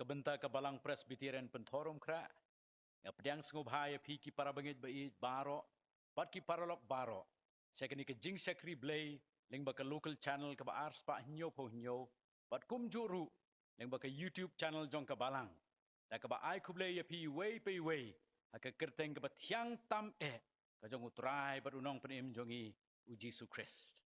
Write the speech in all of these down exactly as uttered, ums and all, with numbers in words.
Bynta ka Balang Presbyterian Pynthorumkhrah, nga pdiang sngewbha ïa phi ki para bangeit ba ïeit baroh, bad ki paralok baroh, sha kane ka jingshakri Blei lyngba ka local channel kaba ar spah hynñiew phew hynñiew, bad kumjuh ruh lyngba ka YouTube channel jong ka Balang, da kaba ai khublei ïa phi iwei pa iwei ha ka kyrteng kaba thiang tam eh ka jong U Trai bad U Nongpynim jong ngi, U Jisu Khrist.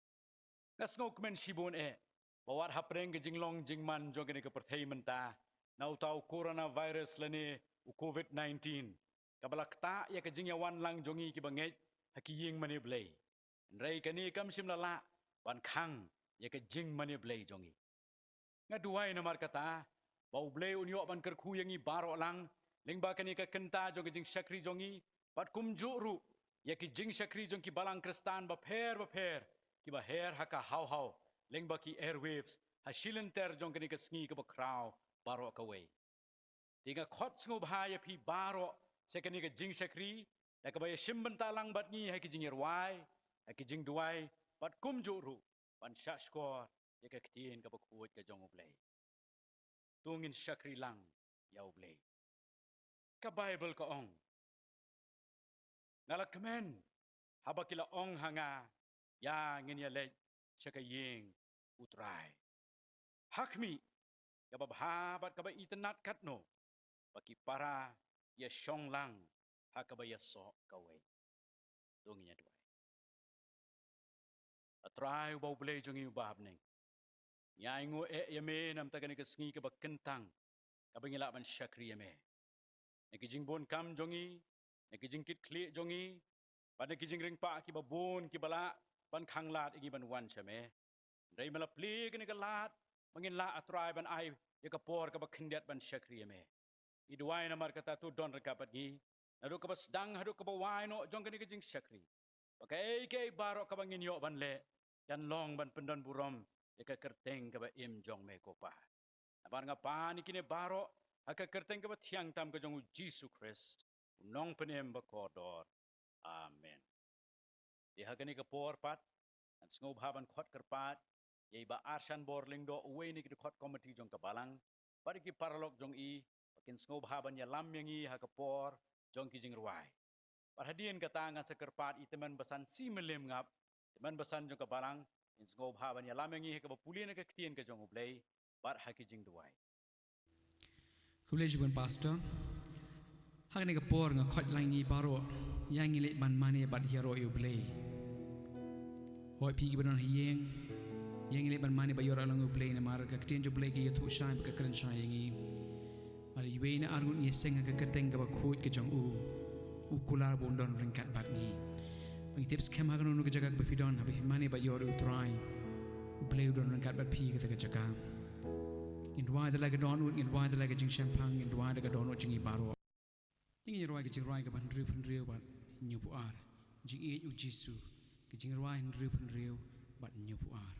Nga sngewkmen shibun eh ba wat hapdeng ka jinglong jingman jong kane ka pyrthei mynta, na uta u coronavirus lane u covid nineteen, kaba la ktah ïa ka jingïawan lang jong ngi kiba ngeit ha ki ïing mane Blei, hynrei kane kam shym la lah ban khang ïa ka jingmane Blei jong ngi. Nga duwai namar kata ba U Blei un ïoh ban kyrkhu ïa ngi baroh lang lyngba kane ka kynta jong ka jingshakri jong ngi, bad kumjuh ruh ïa ki jingshakri jong ki balang Khristan bapher bapher kiba her ha ka haw haw lyngba ki airwaves ha shilynter jong kane ka sngi kaba khraw baroh kawei. Te nga khot sngewbha ïa phi baroh sha kane ka jingshakri, da kaba ïashim bynta lang bad ngi ha ki jingïarwai, ha ki jingduwai, bad kumjuh ruh ban shahshkor ïa ka ktien kaba khuid ka jong U Blei. To ngin shakri lang ïa U Blei. Ka Baibl ka ong, nga la kmen haba ki la ong ha nga, ïa ngin ïaleit sha ka ïing U Trai. Ha khmih, kaba bha bad kaba itynnad katno ba ki para ïashong lang ha kaba ïasoh kawei. To ngin ïaduwai. A Trai uba U Blei jong ngi uba ha bneng, ngi ainguh eh ïa me namar kane ka sngi kaba kyntang kaba ngi lah ban shakri ïa me. Na ki jingbun kam jong ngi, na ki jingkit khlieh jong ngi, bad na ki jingringpah kiba bun kiba lah ban khanglad ïa ngi ban wan sha me, hynrei me la plie kane ka lad ba ngin lah, A Trai, ban ai ïa ka por kaba khyndiat ban shakri ïa me. Ngi duwai namar kata, to don ryngkat bad ngi naduh kaba sdang haduh kaba wai noh jong kane ka jingshakri, ba kaei kaei baroh kaba ngin ïoh ban leh kan long ban pyndonburom ïa ka kyrteng kaba im jong me, ko Pa. Namar nga pan ïa kine baroh ha ka kyrteng kaba thiang tam ka jong U Jisu Khrist, U Nongpynim bakordor. Amen. Te ha kane ka por pat, ngan sngewbha ban khot kyrpad ïa i Bah Arshanbor Lyngdoh, uwei na ki dkhot komiti jong ka Balang, bad ïa ki paralok jong i, ba kin sngewbha ban ïalam ïa ngi ha ka por jong ki jingrwai. Bad hadien kata ngan sa kyrpad ïa i Tymmen Basan C. Mylliemngap, Tymmen Basan jong ka Balang, in sngewbha ban ïalam ïa ngi ha kaba pule na ka ktien ka jong U Blei bad ha ki jingduwai. Khublei shibun Pastor. Ha kane ka por nga khot lang ïa ngi baroh, ïa ngi leit ban mane bad ïaroh ïa U Blei. Hooid phi kiba don ha ïing, ïa ngi leit ban mane bad ïaroh lang ïa U Blei, namar ka ktien jong U Blei ka ïathuh shai bad ka kren shai ïa ngi. Bad iwei na arngut ngi ïaseng ha ka kyrteng kaba khuid ka jong u, u kular ba un don ryngkat bad ngi. Ba ngi tip skhem ha kano kano ka jaka kaba phi don, haba phi mane bad ïaroh ïa U Trai, U Blei u don ryngkat bad phi ha kata ka jaka. Ngin duwai da la ka dohnud, ngin duwai da la ka jingshemphang, ngin duwai da ka dohnud jong ngi baroh. Ngin ïa rwai ka jingrwai kaba hynriew phew hynriew bad hynñiew phew ar. Jingïeit U Jisu, ka jingrwai hynriew phew hynriew bad hynñiew phew ar.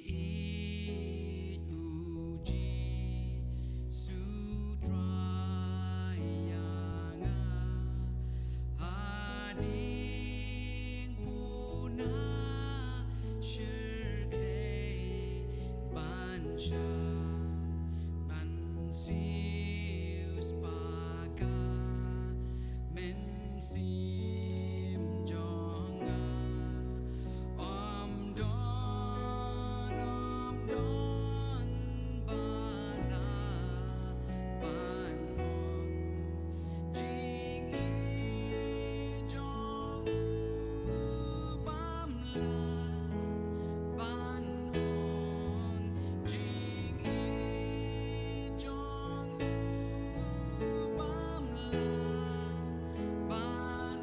Jingïeit U Jisu Trai ïa nga, hadien puna shyrkhei ban shah ban siew spah ka mynsiem jong nga. Ym don, ym don ba lah ban ong, jingïeit jong u bym lah ban ong, jingïeit jong u bym lah ban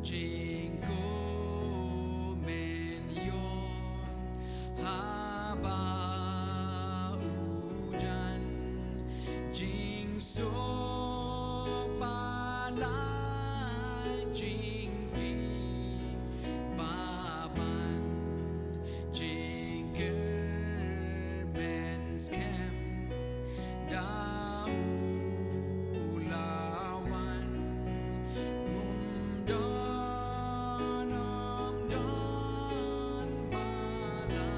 Jingkmen ïoh haba u jan, jingsuk ba la jingdih ba ban, jingkyrmen skhem da u la wan. Ym don, ym don ba la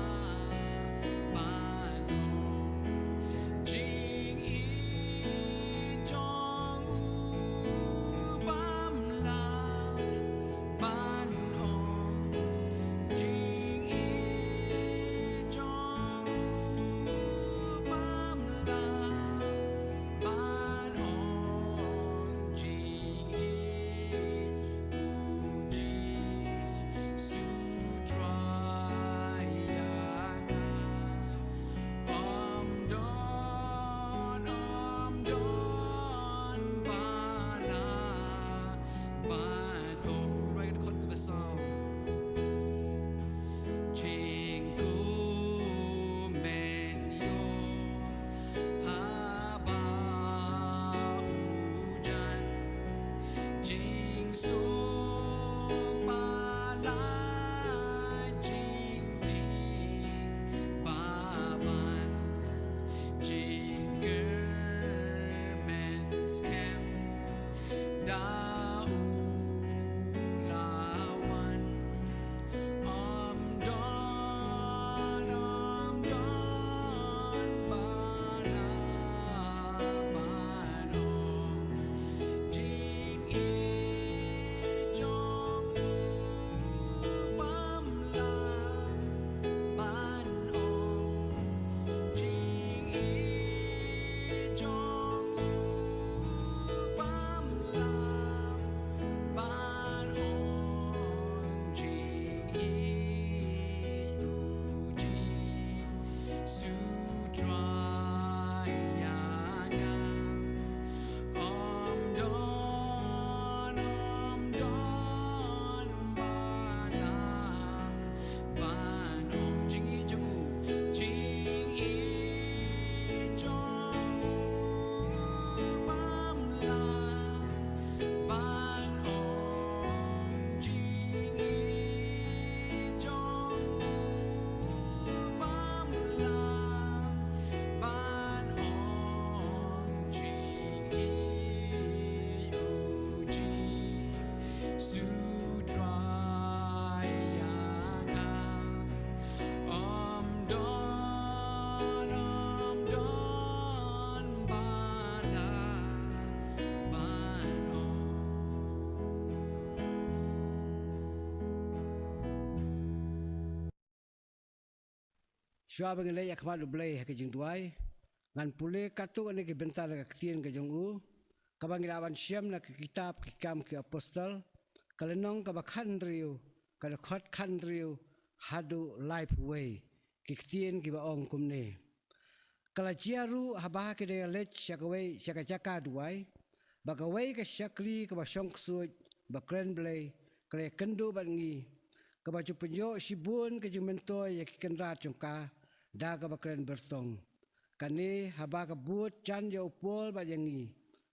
ban ong, jingïeit jong u bym lah ban ong, jingïeit jong u bym lah ban ong, jingïeit u Jisu Trai ïa nga. Ym don, ym don ba la ban ong. Right, khot ka ba saw. Jingkmen ïoh haba u jan, jingsuk ba la jingdih ba ban, jingkyrmen skhem da u la wan. Ym don, ym don ba la ban ong, jingïeit jong u bym lah ban ong, jingïeit jong u bym lah ban ong, jingïeit u Jisu Trai ïa nga. Ym don, ym don ba la ban ong, jingïeit jong u, jingïeit jong u bym lah ban ong, jingïeit jong u bym lah ban ong, jingïeit u Jisu Trai ïa nga. Ym don, ym don ba la ban ong. Shuwa ba ngin leit ha khmat U Blei ha ka jingduwai, ngan pule katto katne ki bynta na ka ktien ka jong u, kaba ngi la wan shem na ka kitab Ki Kam ki Apostol, ka lynnong kaba khathynriew, ka dkhot khathynriew haduh laiphew wei. Ki ktien kiba ong kumne: Ka la jia ruh haba ki dang ïaleit sha kawei, sha ka jaka duwai, ba kawei ka shakri kaba shongksuid ba kren Blei ka la ïakynduh bad ngi, kaba ju pynïoh shibun ka jingmyntoi ïa ki kynrad jong ka da kaba kren byrtong. Kane haba ka bud jan ïa u Paul bad ïa ngi,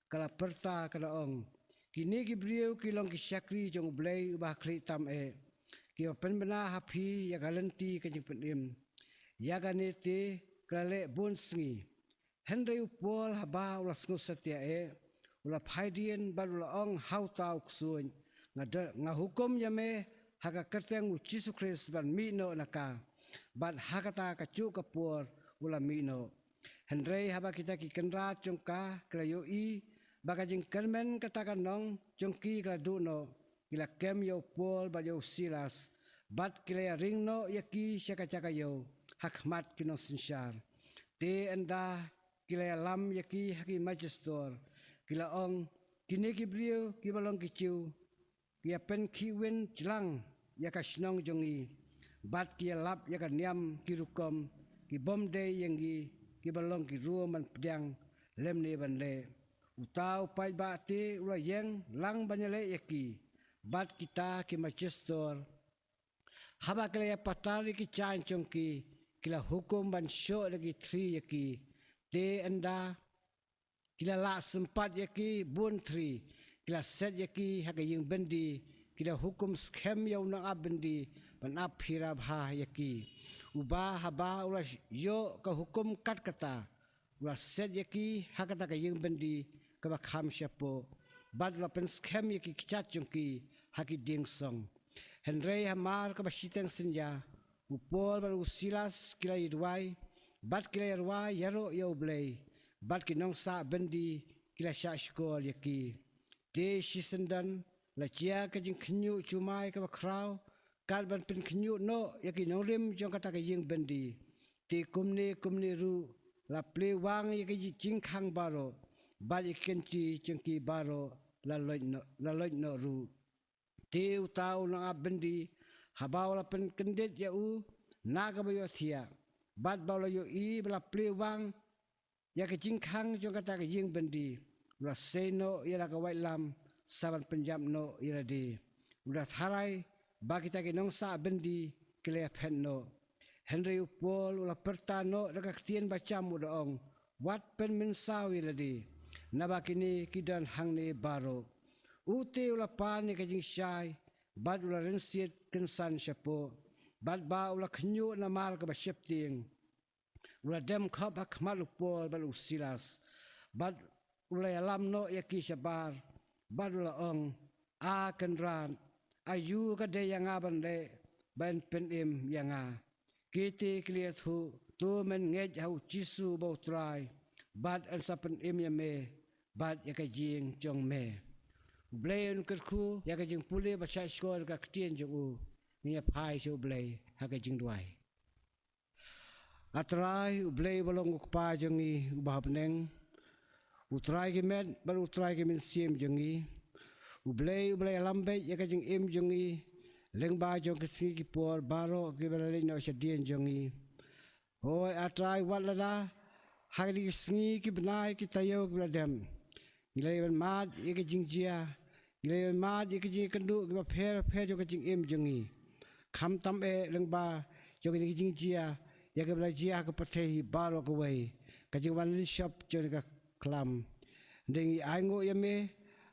ka la pyrta ka da ong: Kine ki briew ki long ki shakri jong U Blei uba ha khlieh tam eh, kiba pynbna ha phi ïa ka lynti ka jingpynim. Ïa kane te ka la leh bun sngi. Hynrei u Paul haba u la sngewsatia eh, u la phaidien bad u la ong ha uta u ksuid: Nga da, nga hukum ïa me ha ka kyrteng U Jisu Khrist ban mih noh na ka. Bad ha kata kajuh ka por u la mih noh. Hynrei haba kita ki kynrad jong ka ki la ïohi ba ka jingkyrmen kata ka nong jong ki ka la duh noh, ki la kem ïa u Paul bad ïa u Silas, bad ki la ïaring noh ïa ki sha ka jaka ïew ha khmat ki nongsynshar. Te ynda ki la ïalam ïa ki ha ki majistor, ki la ong: Kine ki briew kiba long ki Jiw ki ïa pynkhihwin jlang ïa ka shnong jong ngi, bad ki ïalap ïa ka niam ki rukom ki bym dei ïa ngi kiba long ki Rom ban pdiang lymne ban leh. Uta u paidbah te u la ïeng lang ban ïaleh ïa ki, bad kita ki majistor, haba ki la ïa patar ïa ki jaiñ jong ki, ki la hukum ban shoh da ki thri ïa ki. Te ynda ki la lah sympat ïa ki bun thri, ki la set ïa ki ha ka ïing byndi, ki la hukum skhem ïa u nongap byndi ban ap phira bha ïa ki. Uba haba u la ïoh ka hukum kat kata, u la set ïa ki ha kata ka ïing byndi kaba kham shapoh, bad u la pynskhem ïa ki kjat jong ki ha ki dieng song. Hynrei hamar kaba shiteng synñia, u Paul bad u Silas ki la ïa duwai, bad ki la ïa rwai ïaroh ïa U Blei, bad ki nongsah byndi ki la shah shkor ïa ki. Te shisyndon la jia ka jingkhynñiuh jumai kaba khraw, kat ban pynkhynñiuh noh ïa ki nongrim jong kata ka ïing byndi. Te kumne kumne ruh la plie wang ïa ki jingkhang baroh, bad ïa ki kynti jong ki baroh la loit noh, la loit noh ruh. Te uta u nongap byndi, haba u la pynkyndit ïa u na kaba ïohthiah, bad ba u la ïohi ba la plie wang ïa ka jingkhang jong kata ka ïing byndi, u la sei noh ïa la ka waitlam sa ban pynïap noh ïa lade. U la tharai ba kita ki nongsah byndi ki la ïaphet noh. Hynrei u Paul u la pyrta noh da ka ktien bajam, u da ong, wat pynmynsaw ïa lade, naba kine ki don hangne baroh. Ute u la pan ïa ka jingshai, bad u la rynsied kynsan shapoh, bad ba u la khynñiuh namar kaba sheptieng, u la dem khop ha khmat u Paul bad u Silas, bad u la ïalam noh ïa ki shabar, bad u la ong, A Kynrad, aïu ka dei ïa nga ban leh, ban pynim ïa nga? Ki te ki la ïathuh, to men ngeit ha u Jisu uba u Trai, bad yn sa pynim ïa me bad ïa ka ïing jong me. U Blei un kyrkhu ïa ka jingpule bad shah shkor ka ktien jong u. Ngin ïa phai sha U Blei ha ka jingduwai. A Trai, U Blei uba long U Kpa jong ngi uba ha bneng, U Trai ki met bad U Trai ki mynsiem jong ngi, U Blei uba la ïalam beit ïa ka jingim jong ngi lyngba jong ki sngi ki por baroh kiba la leit noh shadien jong ngi. Hooid A Trai, wat lada ha kine ki sngi, ki bnai, ki taïew kiba la dep ngi la ïa ban mad ïa ka jingjia, ngi la ïa ban mad ïa ka jingïakynduh kiba pher pher jong ka jingim jong ngi, khamtam eh lyngba jong kine ki jingjia ïa kiba la jia ha ka pyrthei hi baroh kawei, ka jingwan lynshop jong kane ka khlam. Hynrei ngi ainguh ïa me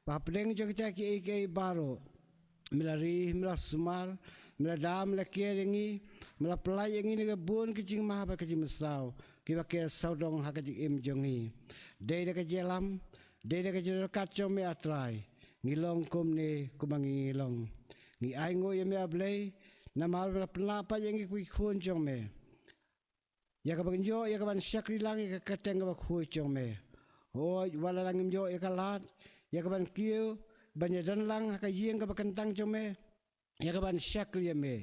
ba hapdeng jong kita kiei kiei baroh, me la ri, me la sumar, me la da, me la ker ïa ngi, me la pyllait ïa ngi na ka bun ka jingma bad ka jingmynsaw kiba ker sawdong ha ka jingim jong ngi. Dei da ka jingïalam, dei da ka jingryngkat jong me A Trai, ngi long kumne kumba ngi long. Ngi ainguh ïa me A Blei, namar me la pynlah pat ïa ngi kum ki khun jong me, ïa kaba ngin ïoh ïa ka ban shakri lang ïa ka kyrteng kaba khuid jong me. Hooid, wat lada ngim ïoh ïa ka lad ïa ka ban kiew ban ïadon lang ha ka ïing kaba kyntang jong me ïa ka ban shakri ïa me,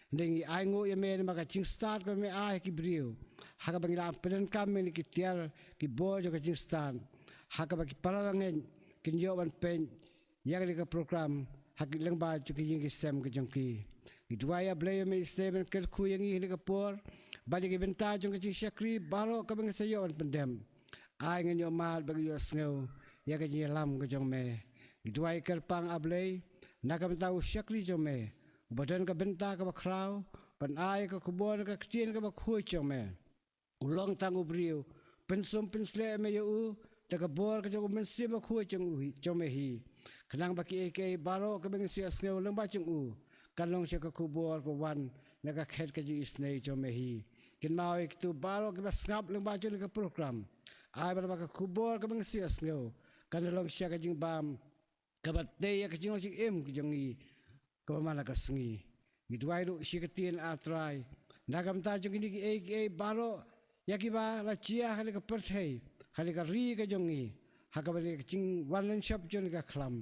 hynrei ngi ainguh ïa me namar ka jingstad kaba me ai ha ki briew, ha kaba ngi la pyndonkam ïa kine ki tiar ki bor jong ka jingstad, ha kaba ki para bangeit kin ïoh ban peit ïa kane ka program ha ki lyngba jong ki ïing ki sem ki jong ki. Ngi duwai A Blei ba men isynei ban kyrkhu ïa ngi ha kane ka por bad ïa ki bynta jong ka jingshakri baroh kaba ngi sa ïoh ban pyndep. Ai ngin ïoh mad bad ïohsngew ïa ka jingïalam ka jong me. Ngi duwai kyrpang A Blei na ka bynta u shakri jong me uba don ka bynta kaba khraw ban ai ka khubor na ka ktien kaba khuid jong me. U long tang u briew, pynsum pynsleh me ïa u da ka bor ka jong u Mynsiem Bakhuid jong u hi, jong me hi, khnang ba kiei kiei baroh kaba ngin sa ïohsngew lyngba jong u kan long sha ka khubor kaba wan na ka khet ka jingisynei jong me hi. Kynmaw ïa kito baroh kiba sngap lyngba jong kane ka program. Ai ba ka khubor kaba ngin sa ïohsngew kan long sha ka jingbam kaba tei ïa ka jinglong jingim ka jong ngi kaba man la ka sngi. Ngi duwai ruh shi kyntien A Trai na ka bynta jong kine kiei kiei baroh ïa kiba la jia ha kane ka pyrthei, ha kane ka ri ka jong ngi, ha kaba dei ka jingwan lynshop jong kane ka khlam.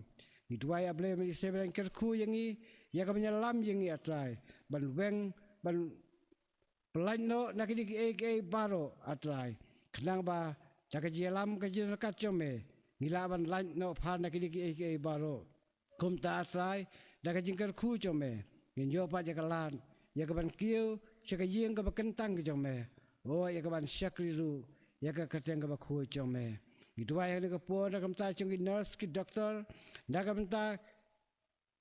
Ngi duwai A Blei ba men isynei ban kyrkhu ïa ngi, ïa ka ban ïalam ïa ngi A Trai, ban weng, ban pyllait noh na kine kiei kiei baroh A Trai, khnang ba da ka jingïalam ka jingryngkat jong me ngi lah ban lait noh pha na kine kiei kiei baroh. Kumta A Trai, da ka jingkyrkhu jong me ngin ïoh pat ïa ka lad ïa ka ban kiew sha ka ïing kaba kyntang ka jong me, o ïa ka ban shakri ruh ïa ka kyrteng kaba khuid jong me. Ngi duwai ha kane ka por na ka bynta jong ki nurse, ki doktor, na ka bynta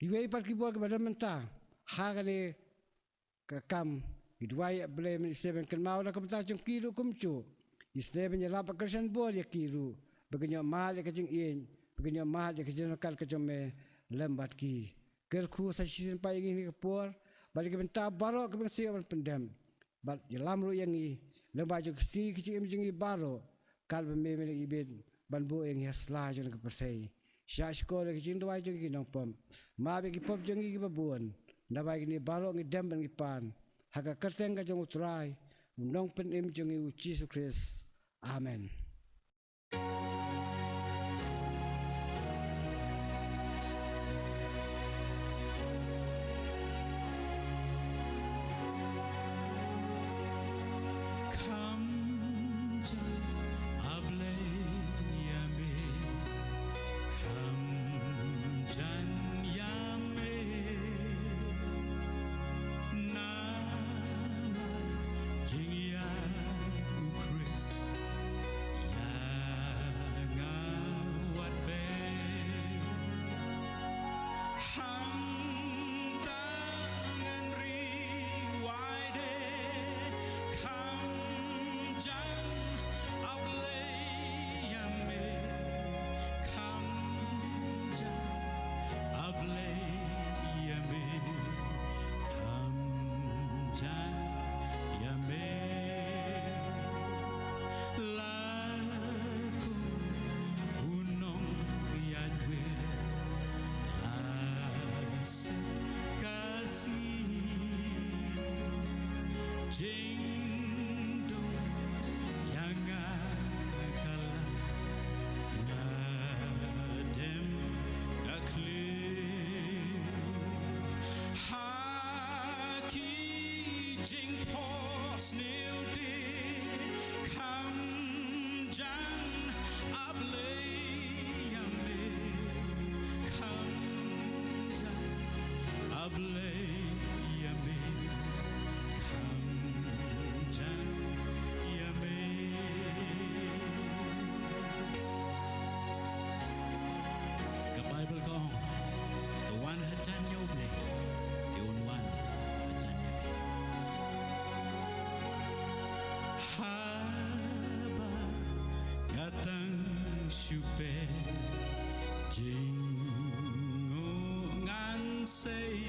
Kiwei pat ki bor kiba don mynta ha kane ka kam, ngi duwai ïa U Blei mynta shisien ban kynmaw na ka bynta jong ki ruh kumjuh. Ngi sngewbha ban ïarap bad kyrshan bor ïa ki ruh ba kin ïoh mad ïa ka jingïeit, ba kin ïoh mad ïa ka jingryngkat ka jong me lem bad ki. Kyrkhu sa shisien pat ïa ngi ha kane ka por bad ïa ki bynta baroh kiba ngi sa ïoh ban pyndem. Bad ïalam ruh ïa ngi lyngba jong ka sngi ka jingim jong ngi baroh, katba me me la ibit ban buh ïa ngi ha sla jong ka pyrthei. Shah shkor ïa ka jingduwai jong ki nongpop. Map ïa ki pop jong ngi kiba bun. Naba ïa kine baroh ngi dem bad ngi pan ha ka kyrteng ka jong U Trai, U Nongpynim jong ngi U Jisu Khrist. Amen. Kham jan, A Blei ïa me. Kham jan ïa me. Namar jingïaid U Khrist ïa nga wat bei. Hangta ngan ri wai de. Kham jan, A Blei ïa me. Kham jan, A Blei ïa me. Kham jan ïa me. La kum u nongïaid wir la sep ka sngi. Jingdum ïa nga ka la, nga dem ka khlieh. Ha ki jingphohsniew de. Kham jan, A Blei ïa me. Kham jan, A Blei ïa me. Kham jan ïa me. Ka Baibl ka ong, to wan hajan ïa U Blei, te un wan hajan ïa phi. Haba nga tang shu peit jingmut ngan sei,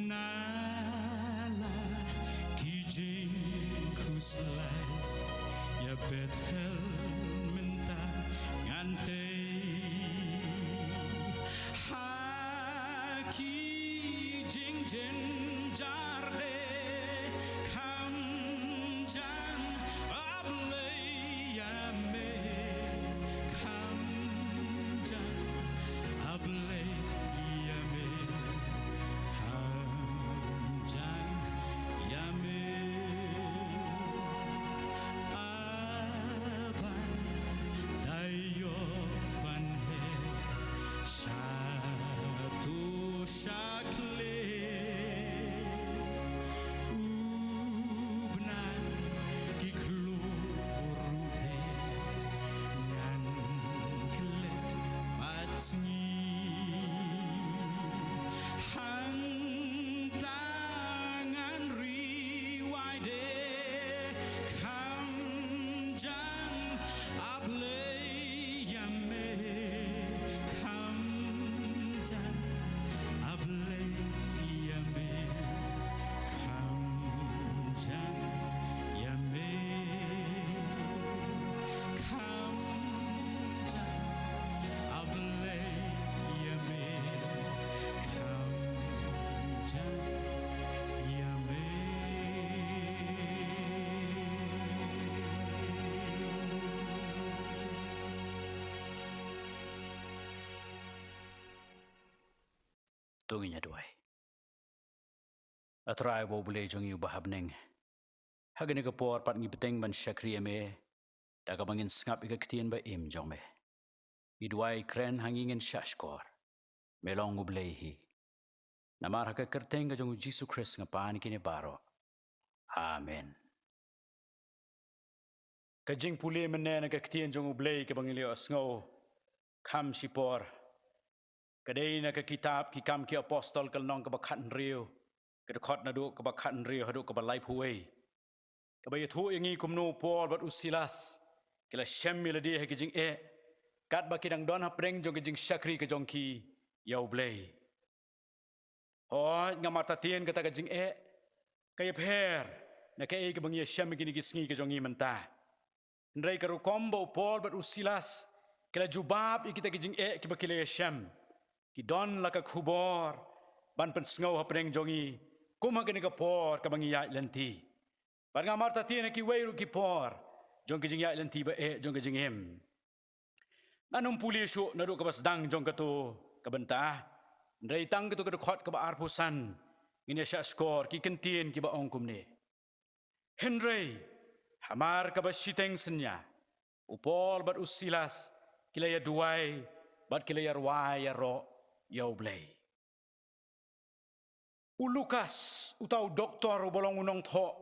na la ki jingkhuslai ïa Bethel mynta ngan tei. Ha ki jingjynjar de. Kham jan, A Blei ïa me. Kham jan, A Blei ïa me. Kham jan ïa me. A ban da ïoh ban heh sha to sha khlieh. U bnai ki khlur ruh de, ngan klet bad sngi. Hangta ngan ri wai de. Kham jan, A Blei ïa me. Kham jan, A Blei ïa me. Kham jan ïa me. Kham jan, A Blei ïa me. Kham jan ïa me. To ngin ïa duwai. A Trai uba U Blei jong ngi uba ha bneng, ha kane ka por pat ngi bteng ban shakri ïa me da kaba ngin sngap ïa ka ktien ba im jong me. Ngi duwai kren ha ngi, ngin shahshkor. Me long U Blei hi. Namar ha ka kyrteng ka jong U Jisu Khrist nga pan ïa kine baroh. Amen. Ka jingpule mynne na ka ktien jong U Blei kaba ngi la ïohsngew kham shipor Ka dei na ka kitab Ki Kam ki Apostol, ka lynnong kaba khathynriew, ka dkhot naduh kaba khathynriew haduh kaba laiphew wei, kaba ïathuh ïa ngi kumno u Paul bad u Silas ki la shem ïa lade ha ki jingeh, katba ki dang don hapdeng jong ka jingshakri ka jong ki ïa U Blei. Hooid, nga martatien kata ka jingeh ka ïapher na kaei kaba ngi ïashem ha kine ki sngi ka jong ngi mynta. Hynrei ka rukom ba u Paul bad u Silas ki la jubab ïa kita ki jingeh kiba ki la ïashem, ki don la ka khubor ban pynsngew hapdeng jong ngi kum ha kane ka por kaba ngi ïaid lynti. Bad nga martatien ha kiwei ruh ki por jong ki jingïaid lynti ba eh jong ka jingim. Ngan ym pule shuh naduh kaba sdang jong kato ka bynta, hynrei tang kato ka dkhot kaba arphew san ngin ïa shahshkor, ki kyntien kiba ong kumne: Hynrei hamar kaba shiteng synñia, u Paul bad u Silas ki la ïaduwai bad ki la ïarwai ïaroh ïa U Blei. U Lukas, uta u doktor uba long u nongthoh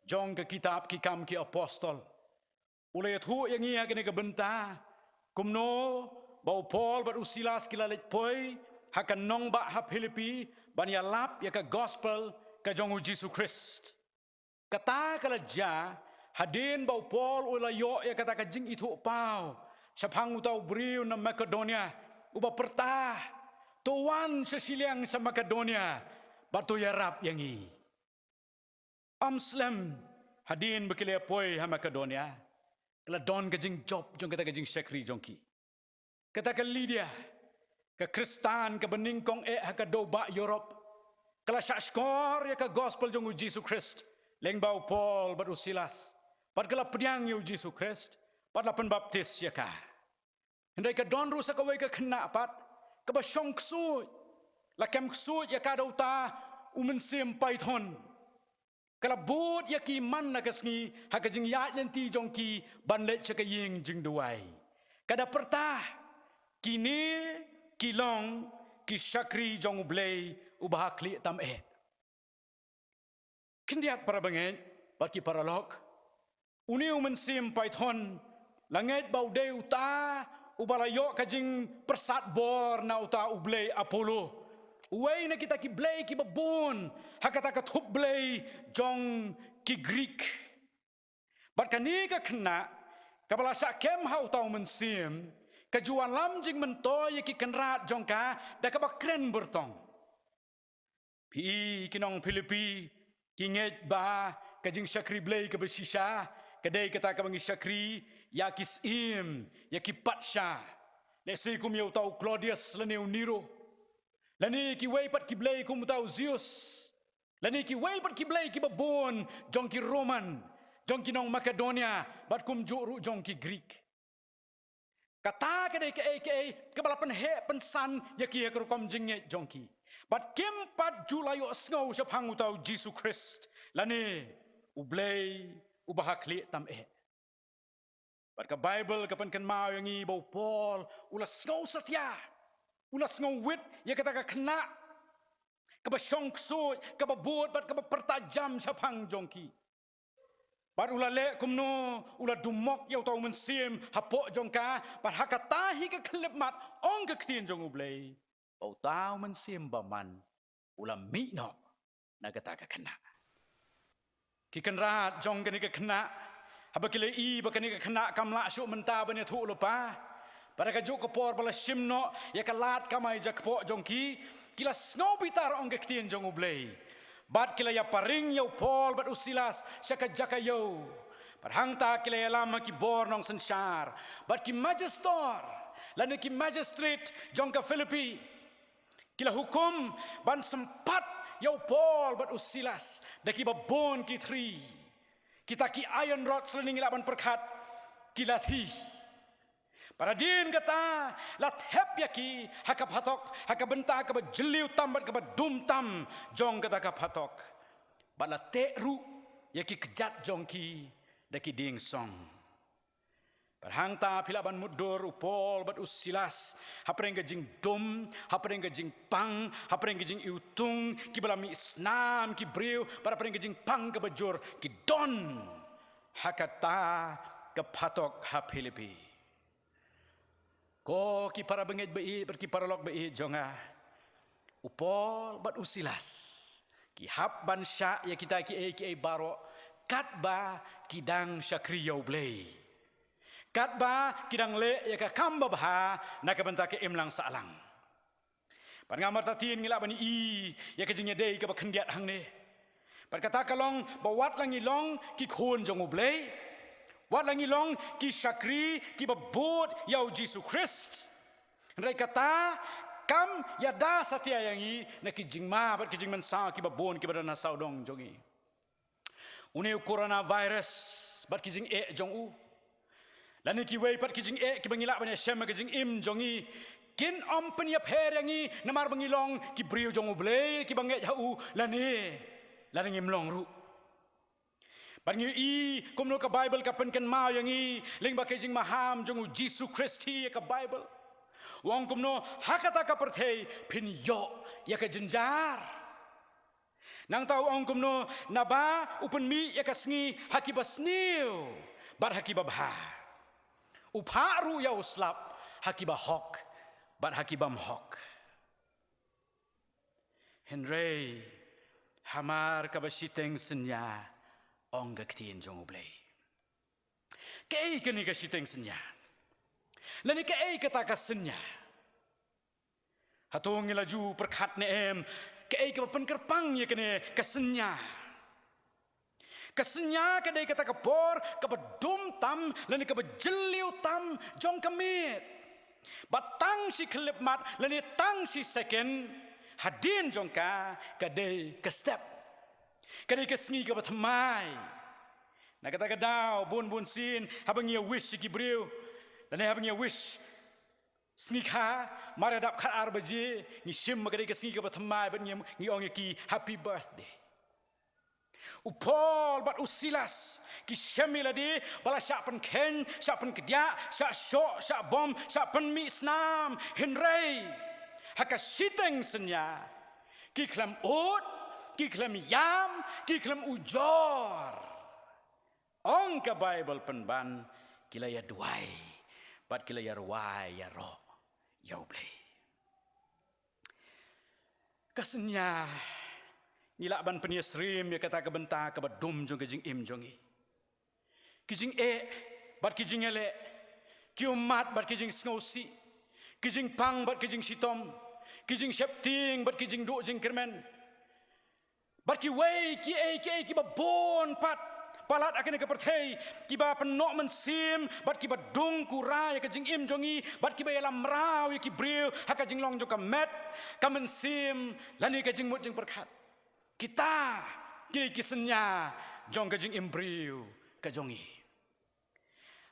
jong ka kitab Ki Kam ki Apostol, u la ïathuh ïa ngi ha kane ka bynta kumno ba u Paul bad u Silas ki la leit poi ha ka nongbah ha Philippi ban ïalap ïa ka gospel ka jong U Jisu Khrist. Kata ka la jia hadien ba u Paul u la ïoh ïa kata ka jingithuhpaw shaphang uta u briew na Makedonia uba pyrta: To wan sha shiliang sha Makedonia bad to ïarap ïa ngi. Ym slem, hadien ba ki la poi ha Makedonia, ka la don ka jingjop jong kata ka jingshakri jong ki. Kata ka Lydia, ka Khristan kaba nyngkong eh ha ka dewbah Europe, ka la shahshkor ïa ka gospel jong U Jisu Khrist lyngba u Paul bad u Silas, bad ka la pdiang ïa U Jisu Khrist bad la pynbaptis ïa ka. Hynrei ka don ruh sa kawei ka khynnah pat kaba shong ksuid, la kem ksuid ïa ka da uta u mynsiem paithon. Ka la bud ïa ki man la ka sngi ha ka jingïaid lynti jong ki ban leit sha ka ïing jingduwai. Ka da pyrta: Kine ki long ki shakri jong U Blei uba ha khlieh tam eh. Khyndiat, para bangeit bad ki paralok, une u mynsiem paithon la ngeit ba u dei uta uba la ïoh ka jingpyrsad bor na uta u blei Apollo, uwei na kita ki blei kiba bun ha kata ka thup blei jong ki Greek. Bad kane ka khynnah kaba la shah kem ha uta u mynsiem, ka ju wallam jingmyntoi ïa ki kynrad jong ka da kaba kren byrtong. Phi, ki nong Philippi, ki ngeit ba ka jingshakri Blei kaba shisha ka dei kata kaba ngi shakri ïa ki syiem, ïa ki patsha, lehse kum ïa uta u Claudius lane u Nero, lane kiwei pat ki blei kum uta u Zeus, lane kiwei pat ki blei kiba bun jong ki Roman, jong ki nong Makedonia, bad kumjuh ruh jong ki Greek. Kata ka dei kaei kaei kaba la pynheh pynsan ïa ki ha ka rukom jingngeit jong ki. Bad kim pat ju la ïohsngew shaphang uta u Jisu Khrist lane U Blei uba ha khlieh tam eh. Bad ka Baibl ka pynkynmaw ïa ngi ba u Paul u la sngew satia, u la sngew wit ïa kata ka khynnah kaba shong ksuid, kaba bud bad kaba pyrta jam shaphang jong ki. Bad u la leh kumno? U la dumok ïa uta u mynsiem hapoh jong ka, bad ha kata hi ka khyllipmat, ong ka ktien jong U Blei, ba uta u mynsiem bymman u la mih noh na kata ka khynnah. Ki kynrad jong kane ka khynnah, haba ki la ïohi ba kane ka khynnah kam lah shuh mynta ban ïathuh lypa, bad ha kajuh ka por ba la shim noh ïa ka lad kamai jakpoh jong ki, ki la sngew bitar, ong ka ktien jong U Blei. Bad ki la ïapyring ïa u Paul bad u Silas sha ka jaka ïew. Bad hangta ki la ïalam ha ki bor nongsynshar bad ki majistor, lane ki magistrate jong ka Philippi. Ki la hukum ban sympat ïa u Paul bad u Silas da kiba bun ki thri. Kita ki iron rods, lane ngi lah ban pyrkhat, ki lathi. Bad hadien kata la thep ïa ki ha ka phatok, ha ka bynta kaba jylliew tam bad kaba dum tam jong kata ka phatok. Bad la teh ruh ïa ki kjat jong ki da ki dieng song. Bad hangta phi lah ban mutdur u Paul bad u Silas hapdeng ka jingdum, hapdeng ka jingpang, hapdeng ka jingiwtung, kiba la mih snam ki briew, bad hapdeng ka jingpang kaba jur, ki don ha kata ka phatok ha Philippi. Ko ki para bangeit ba ïeit bad ki paralok ba ïeit jong nga, u Paul bad u Silas ki hap ban shah ïa kita kiei kiei baroh katba ki dang shakri ïa U Blei, katba ki dang leh ïa ka kam babha na ka bynta ka imlang sahlang. Bad nga martatien ngi lah ban ïohi ïa ka jingïadei kaba khyndiat hangne. Bad kata ka long ba wat la ngi long ki khun jong U Blei, wat la ngi long ki shakri kiba bud ïa U Jisu Khrist, hynrei kata kam ïada satia ïa ngi na ki jingma bad ki jingmynsaw kiba bun kiba don ha sawdong jong ngi. Une u coronavirus bad ki jingeh jong u, lane kiwei pat ki jingeh kiba ngi lah ban ïashem ha ka jingim jong ngi, kin ym pynïapher ïa ngi namar ba ngi long ki briew jong U Blei kiba ngeit ha u, lane, lane ngim long ruh. Bad ngi ïohi kumno ka Baibl ka pynkynmaw ïa ngi lyngba ka jingmaham jong U Jisu Khrist hi ïa ka Baibl. U ong kumno, ha kata ka pyrthei phin ïoh ïa ka jynjar. Nangta u ong kumno, naba u pynmih ïa ka sngi ha kiba sniew bad ha kiba bha. U phah ruh ïa u slap ha kiba hok bad ha kibym hok. Hynrei hamar kaba shiteng synñia, ong ka ktien jong U Blei. Kaei kane ka shiteng synñia? Lane kaei kata ka synñia? Hato ngi la ju pyrkhat ne em kaei kaba pynkyrpang ïa kane ka synñia? Ka synñia ka dei kata ka por kaba dum tam lane kaba jylliew tam jong ka miet. Bad tang shi khyllipmat lane tang shi second hadien jong ka, ka dei ka step. Ka dei ka sngi kaba thymmai. Na kata ka daw bun bun sien haba ngi ïa wish ïa ki briew, lane haba ngi ïa wish sngi kha, mar ïa dap khatar baje, ngi shim ba ka dei ka sngi kaba thymmai bad ngi, ngi ong ïa ki happy birthday. U Paul bad u Silas ki shem ïa lade ba la shah pynkheiñ, shah pynkdiah, shah shoh, shah bom, shah pynmih snam, hynrei ha ka shiteng synñia ki khlem ud, ki khlem ïam, ki khlem ujor. Ong ka Baibl pynban, ki la ïa duwai bad ki la ïa rwai ïaroh ïa U Blei. Ka synñia, ngi lah ban pynïasyriem ïa kata ka bynta kaba dum jong ka jingim jong ngi. Ki jingeh bad ki jingïaleh, ki ummat bad ki jingsngewsih, ki jingpang bad ki jingshitom, ki jingsheptieng bad ki jingduh jingkyrmen. Bad kiwei kiei kiei kiba bun pat palat ha kane ka pyrthei, kiba pynnoh mynsiem bad kiba dung kura ïa ka jingim jong ngi, bad kiba ïalam mraw ïa ki briew ha ka jinglong jong ka met, ka mynsiem, lane ka jingmut jingpyrkhat. Kita ki dei ki synñia jong ka jingim briew ka jong ngi.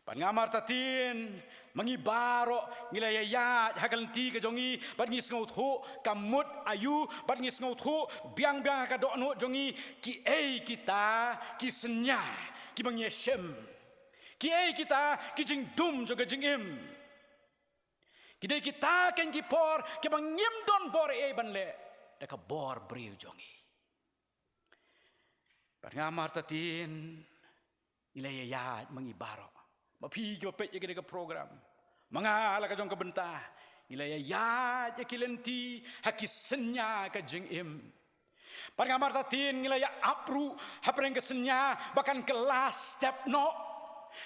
Bad nga martatien, ma ngi baroh ngi la ïaïaid ha ka lynti ka jong ngi, bad ngi sngewthuh ka mut aïu, bad ngi sngewthuh biang biang ha ka dohnud jong ngi, kiei kita ki synñia kiba ngi ïashem, kiei kita ki jingdum jong ka jingim. Ki dei kita keiñ ki por kiba ngim don bor ei ei ban leh da ka bor briew jong ngi. Bad nga martatien, ngi la ïaïaid ma ngi baroh. Ma phi kiba peit ïa kane ka program, ma nga la ka jong ka bynta, ngi la ïaïaid ïa ki lynti ha ki synñia ka jingim. Bad nga martatien ngi la ïa ap ruh hapdeng ka synñia ba kan kylla step noh.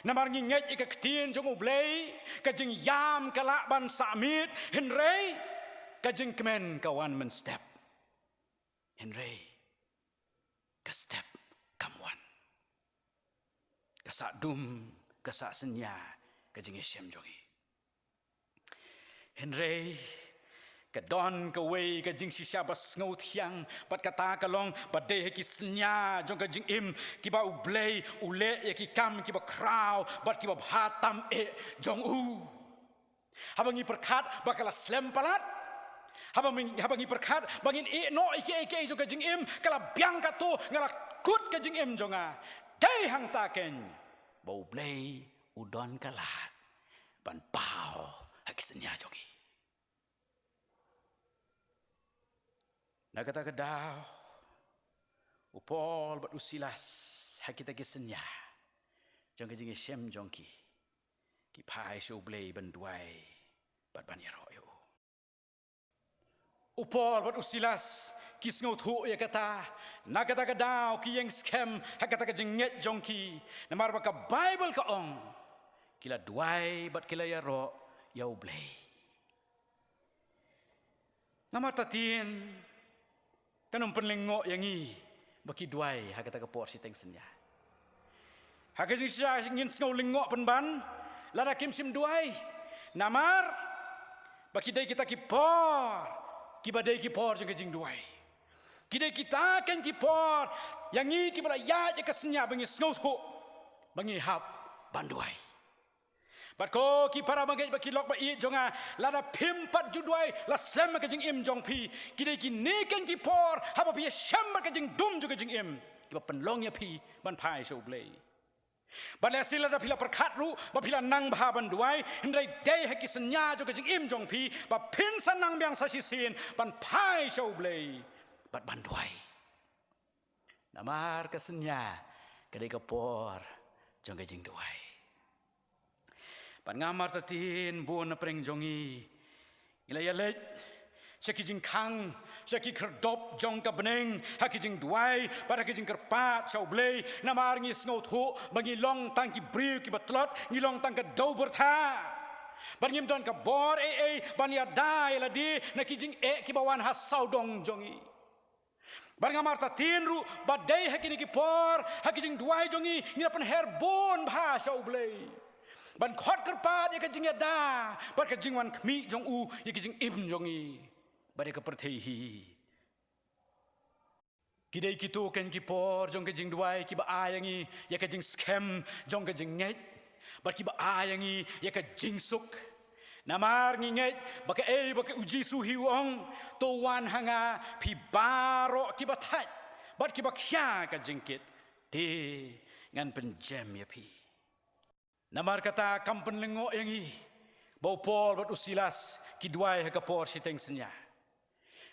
Namar ngi ngeit ïa ka ktien jong U Blei, ka jingïam ka lah ban sah miet, hynrei ka jingkmen ka wan mynstep. Hynrei ka step kam wan. Ka sah dum, ka sah synñia ka jingïashem jong ngi. Hynrei ka don kawei ka jingshisha ba sngewthiang, bad kata ka long ba dei ha ki synñia jong ka jingim kiba U Blei u leh ïa ki kam kiba khraw bad kiba bha tam eh jong u. Haba ngi pyrkhat ba ka la slem palat, haba ngi, haba ngi pyrkhat ba ngin ïeh noh ïa kiei kiei jong ka jingim, ka la biang katto, nga la kut ka jingim jong nga. Dei hangta keiñ ba U Blei u don ka lad ban paw ha ki synñia jong ngi. Na kata ka daw, u Paul bad u Silas, ha kita ki synñia jong ka jingïashem jong ki, ki phai sha U Blei ban duwai bad ban ïaroh ïa u. U Paul bad u Silas ki sngewthuh ïa kata, na kata ka daw ki ïeng skhem ha kata ka jingngeit jong ki, namar ba ka Baibl ka ong, ki la duwai bad ki la ïaroh ïa U Blei. Namar ta tien, kan ym pynlyngngoh ïa ngi ba ki duwai ha kata ka por shiteng synñia. Ha ka jingshisha ngin sngew lyngngoh pynban lada kim shym duwai. Namar ba ki dei kita ki por kiba dei ki por jong ka jingduwai. Ki dei kita kein ki por ïa ngi kiba la ïaid ïa ka synñia ba ngi sngewthuh ba ngi hap ban duwai. Bad ko ki para bangeit bad ki lok ba ïeit jong nga, lada phim pat ju duwai la slem ka jingim jong phi, ki dei kine kein ki por haba phi ïashem bad ka jingdum jong ka jingim, kiba pynlong ïa phi ban phai sha U Blei. Bad lehse lada phi la pyrkhat ruh ba phi la nang bha ban duwai, hynrei dei ha ki synñia jong ka jingim jong phi ba phin sa nang biang sa shisien ban phai sha U Blei bad ban duwai. Namar ka synñia ka dei ka por jong ka jingduwai. Bad nga martatien bun na pdeng jong ngi, ngi la ïaleit sha ki jingkhang, sha ki khyrdop jong ka bneng ha ki jingduwai bad ha ki jingkyrpad sha U Blei. Namar ngi sngewthuh ba ngi long tang ki briew kiba tlot, ngi long tang ka dewbyrtha. Bad ngim don ka bor ei ei ban ïada ïa lade na ki jingeh kiba wan ha sawdong jong ngi. Bad nga martatien ruh ba dei ha kine ki por, ha ki jingduwai jong ngi, ngi la pynher bun bha sha U Blei ban khot kyrpad ïa ka jingïada bad ka jingwan khmih jong u ïa ki jingim jong ngi bad ïa ka pyrthei hi. Ki dei kito kein ki por jong ka jingduwai kiba ai ïa ngi ïa ka jingskhem jong ka jingngeit bad kiba ai ïa ngi ïa ka jingsuk. Namar ngi ngeit ba kaei ba ka U Jisu hi u ong, to wan ha nga phi baroh kiba thait bad kiba khia ka jingkit, te ngan pynjem ïa phi. Namar kata kam pynlyngngoh ïa ngi ba u Paul bad u Silas ki duwai ha ka por shiteng synñia.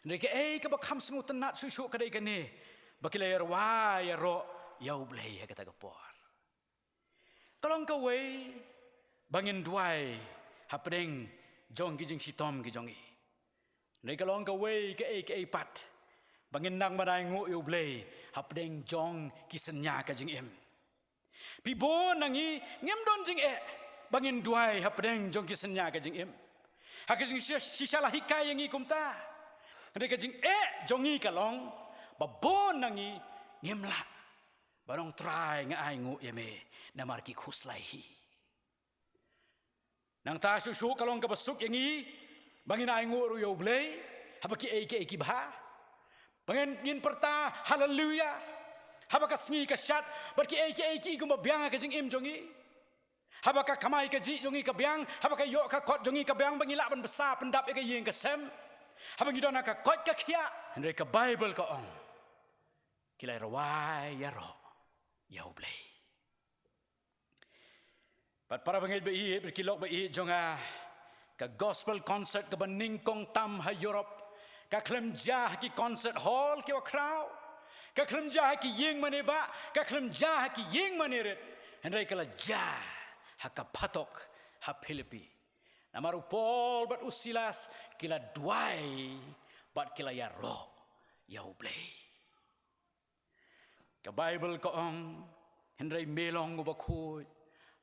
Hynrei kaei kaba kham sngewtynnat shuh shuh ka dei kane, ba ki la ïarwai ïaroh ïa U Blei ha kata ka por. Ka long kawei ba ngin duwai hapdeng jong ki jingshitom ki jong ngi. Hynrei ka long kawei kaei kaei pat ba ngin nang ban ainguh ïa U Blei hapdeng jong ki synñia ka jingim. Phi bun na ngi ngim don jingeh ba ngin duwai hapdeng jong ki synñia ka jingim. Ha ka jingshisha la hikai ïa ngi kumta. Hynrei ka jingeh jong ngi ka long ba bun na ngi ngim lah ban ong, Trai, nga ainguh ïa me namar ki khuslai hi. Nangta shuh shuh ka long kaba suk ïa ngi ba ngin ainguh ruh ïa U Blei haba kiei kiei ki bha. Ba ngin, ngin pyrta haleluya haba ka sngi ka shad bad kiei kiei ki i kumba biang ha ka jingim jong ngi. Haba ka kamai kajih jong ngi ka biang, haba ka ïoh ka kot jong ngi ka biang, ba ngi lah ban bsa pyndap ïa ka ïing ka sem, haba ngi don ha ka koit ka khiah. Hynrei ka Baibl ka ong, ki la ïarwai ïaroh ïa U Blei. Bad para bangeit ba ïeit bad ki lok ba ïeit jong nga, ka gospel concert kaba nyngkong tam ha Europe ka khlem jia ha ki concert hall kiba khraw, ka khlem jia ha ki ïing mane bah, ka khlem jia ha ki ïing mane rit. Hynrei ka la jia ha ka phatok ha Philippi. Namar u Paul bad u Silas ki la duwai bad ki la ïaroh ïa U Blei. Ka Baibl ka ong, hynrei me long uba khuid,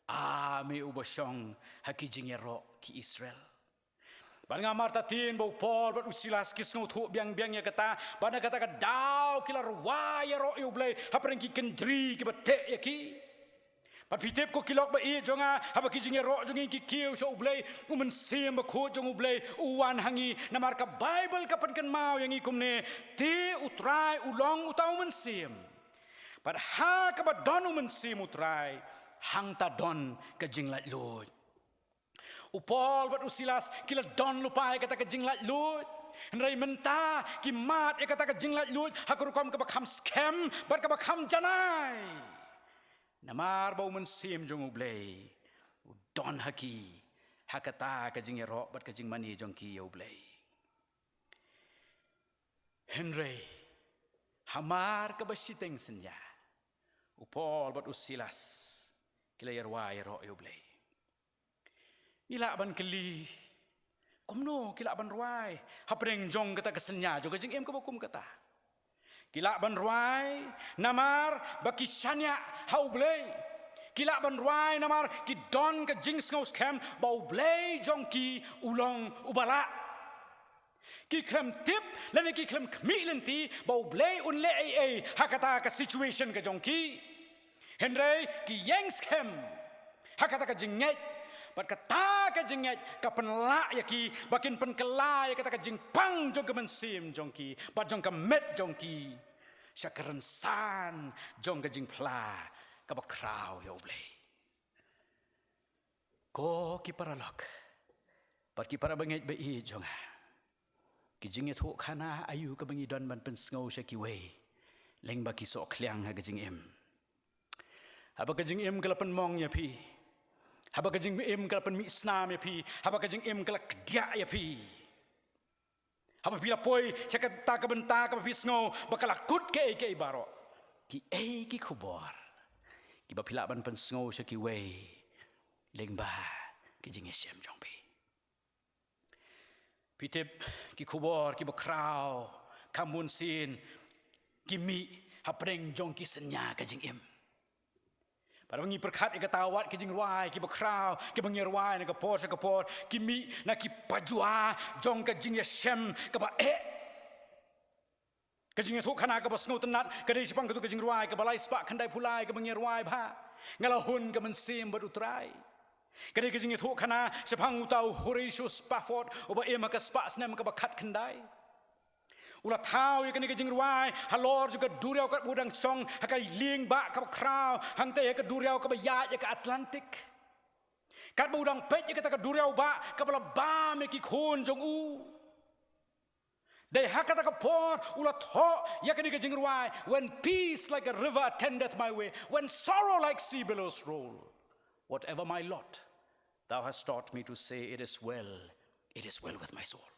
a me uba shong ha ki jingïaroh ki Israel. Bad nga martatien ba u Paul bad u Silas ki sngewthuh biang biang ïa kata, bad na kata ka daw ki la rwai ïaroh ïa U Blei hapdeng ki kynjri kiba teh ïa ki. Bad phi tip ko ki lok ba ïeit jong nga, haba ki jingïaroh jong ngi ki kiew sha U Blei, u Mynsiem Bakhuid jong U Blei u wan ha ngi. Namar ka Baibl ka pynkynmaw ïa ngi kumne, te U Trai u long uta u Mynsiem. Bad ha kaba don u Mynsiem U Trai, hangta don ka jinglaitluid. U Paul bad u Silas ki la don lypa ïa kata ka jinglaitluid. Hynrei mynta ki mad ïa kata ka jinglaitluid ha ka rukom kaba kham skhem bad kaba kham janai. Namar ba u Mynsiem jong U Blei u don ha ki, ha kata ka jingïaroh bad ka jingmane jong ki ïa U Blei. Hynrei hamar kaba shiteng synñia, u Paul bad u Silas ki la ïarwai ïaroh ïa U Blei. Ngi lah ban kylli, Kumno ki lah ban rwai hapdeng jong kata ka synñia jong ka jingim kaba kum kata? Ki lah ban rwai namar ba ki shaniah ha U Blei. Ki lah ban rwai namar ki don ka jingsngewskhem ba U Blei jong ki u long uba lah. Ki khlem tip lane ki khlem khmih lynti ba U Blei un leh ei ei ha kata ka situation ka jong ki. Hynrei ki ïeng skhem ha kata ka jingngeit, bad kata ka jingngeit ka pynlah ïa ki ba kin pynkylla ïa kata ka jingpang jong ka mynsiem jong ki bad jong ka met jong ki sha ka rynsan jong ka jingphla kaba khraw ïa U Blei. Ko ki paralok bad ki parabangeit ba ïeit jong nga, ki jingïathuhkhana aïu kaba ngi don ban pynsngew sha kiwei lyngba ki sohkhliang ha ka jingim? Haba ka jingim ka la pynmong ïa phi, haba ka jingim ka la pynmih snam ïa phi, haba ka jingim ka la kdiah ïa phi, haba phi la poi sha kata ka bynta kaba phi sngew ba ka la kut kaei kaei baroh, kiei ki khubor kiba phi lah ban pynsngew sha kiwei lyngba ki jingïashem jong phi? Phi tip, ki khubor kiba khraw kham bunsien ki mih hapdeng jong ki synñia ka jingim. Bad haba ngi pyrkhat ïa kata, wat ki jingrwai kiba khraw kiba ngi rwai na ka por sha ka por, ki mih na ki pajua jong ka jingïashem kaba eh. Ka jingïathuhkhana kaba sngewtynnat ka dei shaphang katu ka jingrwai kaba lai spah khyndai phew lai kaba ngi rwai ba, Nga la hun ka mynsiem bad U Trai. Ka dei ka jingïathuhkhana shaphang uta u Horatio Spafford uba im ha ka spah snem kaba khatkhyndai. U la thaw ïa kane ka jingrwai halor jong ka duriaw katba u dang shong ha ka lieng bah kaba khraw hangtei ha ka duriaw kaba ïaid ïa ka Atlantic. Katba u dang peit ïa kata ka duriaw bah kaba la bam ïa ki khun jong u. Dei ha kata ka por u la thoh ïa kane ka jingrwai: When peace like a river attendeth my way, when sorrow like sea billows roll, whatever my lot, thou hast taught me to say, it is well, it is well with my soul.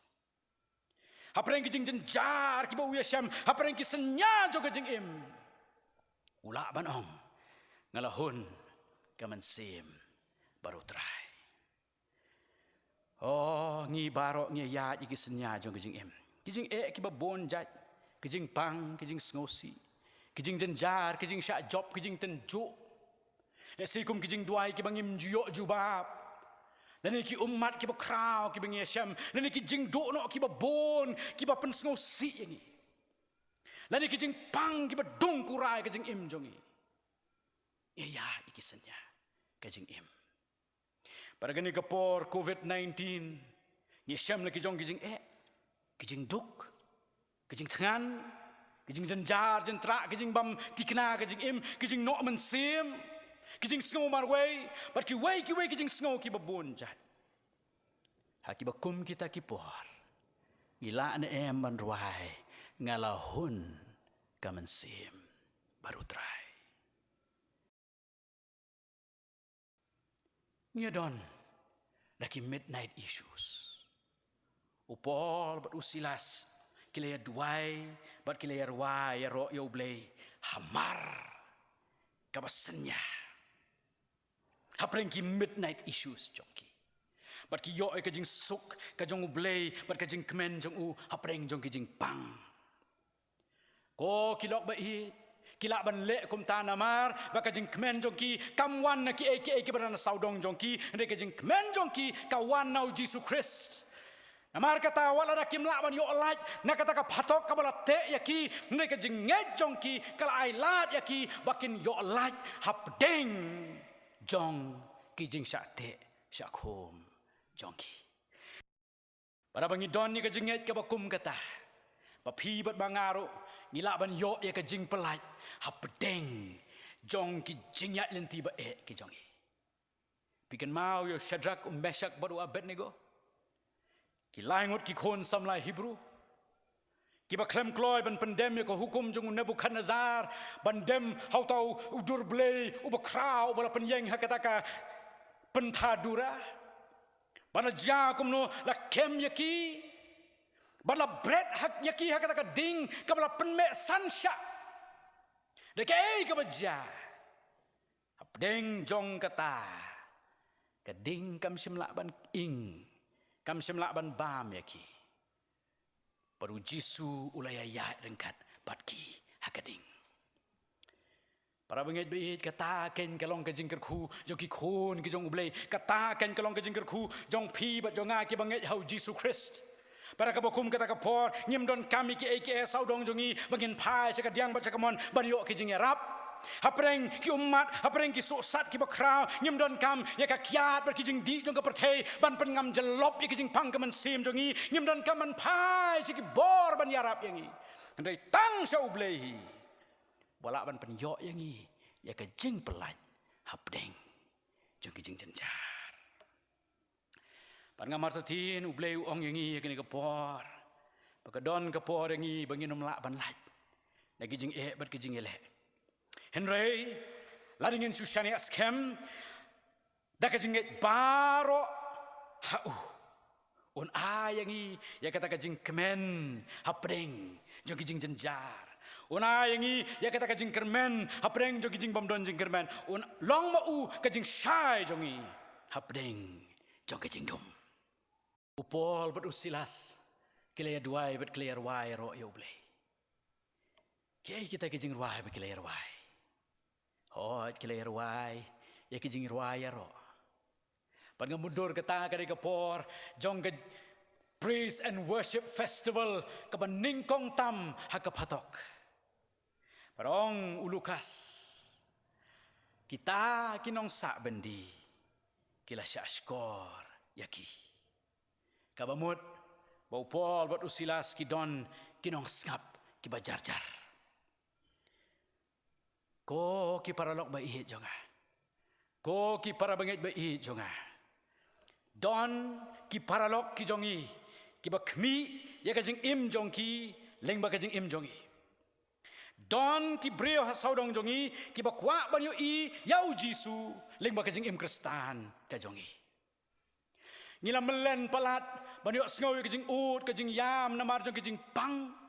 Hapdeng ki jingjynjar kiba u ïashem, hapdeng ki synñia jong ka jingim, u lah ban ong: Nga la hun ka mynsiem bad U Trai. Oh, ngi baroh ngi ïaid ïa ki synñia jong ka jingim. Ki jingeh kiba bun jait, ki jingpang, ki jingsngewsih, ki jingjynjar, ki jingshah jop, ki jingtynjuh. Lehse kum ki jingduwai kiba ngim ju ïoh jubab. Lane ki ummat kiba khraw kiba ngi ïashem. Lane ki jingduh noh kiba bun kiba pynsngewsih ïa ngi. Lane ki jingpang kiba dung kurai ka jingim jong ngi. Ïa, ïa, ïa ki synñia ka jingim. Bad ha kane ka por covid nineteen, ngi shem la ki jong ki jingeh, ki jingduk, ki jingthngan, ki jingjynjar jyntrah, ki jingbym thikna ka jingim, ki jingnoh mynsiem, ki jingsngew marwei, bad kiwei kiwei ki jingsngew kiba bun jait. Ha kiba kum kita ki por, ngi lah ne em ban rwai: Nga la hun ka mynsiem bad U Trai. Ngi ïa don da ki midnight issues. U Paul bad u Silas ki la ïa duwai bad ki la ïa rwai ïaroh ïa U Blei hamar kaba synñia hapdeng ki midnight issues jong ki. Bad ki ïoh ïa ka jingsuk ka jong U Blei bad ka jingkmen jong u hapdeng jong ki jingpang. Ko ki lok ba ïeit, ki lah ban leh kumta namar ba ka jingkmen jong ki kam wan na kiei kiei kiba don ha sawdong jong ki, hynrei ka jingkmen jong ki ka wan na U Jisu Khrist. Namar kata, wat lada kim lah ban ïoh lait na kata ka phatok kaba la teh ïa ki, hynrei ka jingngeit jong ki ka la ai lad ïa ki ba kin ïoh lait hapdeng jong ki jingshah teh shah khum jong ki. Bad haba ngi don ïa ka jingngeit kaba kum kata, ba phi bad ba nga ruh ngi lah ban ïoh ïa ka jingpyllait hapdeng jong ki jingïaid lynti ba eh ki jong ngi. Phi kynmaw ïa u Shadrak, u Meshak bad u Abednego, ki lai ngut ki khun samla Hebru kiba khlem kloi ban pyndem ïa ka hukum jong u Nebukhadnessar ban dem ha uta u dur blei uba khraw uba la pynïeng ha kata ka pyntha dura. Bad la jia kumno? La kem ïa ki bad la bret ha, ïa ki ha kata ka ding kaba la pynmeh san shah. Da kaei kaba jia? Hapdeng jong kata ka ding kam shym lah ban ing kam shym lah ban bam ïa ki. Bad u Jisu u la ïaid ryngkat bad ki ha ka ding. Para bangeit ba ïeit, kata kein ka long ka jingkyrkhu jong ki khun ki jong U Blei. Kata kein ka long ka jingkyrkhu jong phi bad jong nga ki bangeit ha u Jisu Khrist. Para kaba kum kata ka por, ngim donkam ïa kiei kiei sawdong jong ngi ba ngin phai sha kadiang bad sha kamon ban ïoh ki jingïarap. Hapdeng ki ummat, hapdeng ki sohsat kiba khraw, ngim donkam ïa ka kiad bad ki jingdih jong ka pyrthei ban pynngam jyllop ïa ki jingpang ka mynsiem jong ngi. Ngim donkam ban phai sha ki bor ban ïarap ïa ngi. Hynrei tang sha U Blei hi ba lah ban pynïoh ïa ngi ïa ka jingpyllait hapdeng jong ki jingjynjar. Bad nga martatien U Blei u ong ïa ngi ïa kane ka por ba ka don ka por ïa ngi ba ngin ym lah ban lait na ki jingeh bad ki jingïaleh. Hynrei lada ngin shu shaniah skhem da ka jingngeit baroh ha u, un ai ïa ngi ïa kata ka jingkmen hapdeng jong ki jingjynjar. Un ai ïa ngi ïa kata ka jingkyrmen hapdeng jong ki jingbymdon jingkyrmen. Un long ma u ka jingshai jong ngi hapdeng jong ka jingdum. U Paul bad u Silas ki la ïaduwai bad ki la ïarwai ïaroh ïa U Blei. Kiei kita ki jingrwai ba ki la ïarwai? Hooid, ki la ïarwai ïa ki jingrwai ïaroh. Bad nga mutdur kata ka dei ka por jong ka Praise and Worship Festival kaba nyngkong tam ha ka phatok. Bad ong u Lukas, kita ki nongsah byndi ki la shah shkor ïa ki. Kaba mut ba u Paul bad u Silas ki don ki nongsngap kiba jar jar. Ko ki paralok ba ïeit jong nga, ko ki para bangeit ba ïeit jong nga, don ki paralok ki jong ngi kiba khmih ïa ka jingim jong ki lyngba ka jingim jong ngi. Don ki briew ha sawdong jong ngi kiba kwah ban ïohi ïa u Jisu lyngba ka jingim Khristan ka jong ngi. Ngi la mlien palat ban ïohsngew ïa ka jingud ka jingïam namar jong ka jingpang.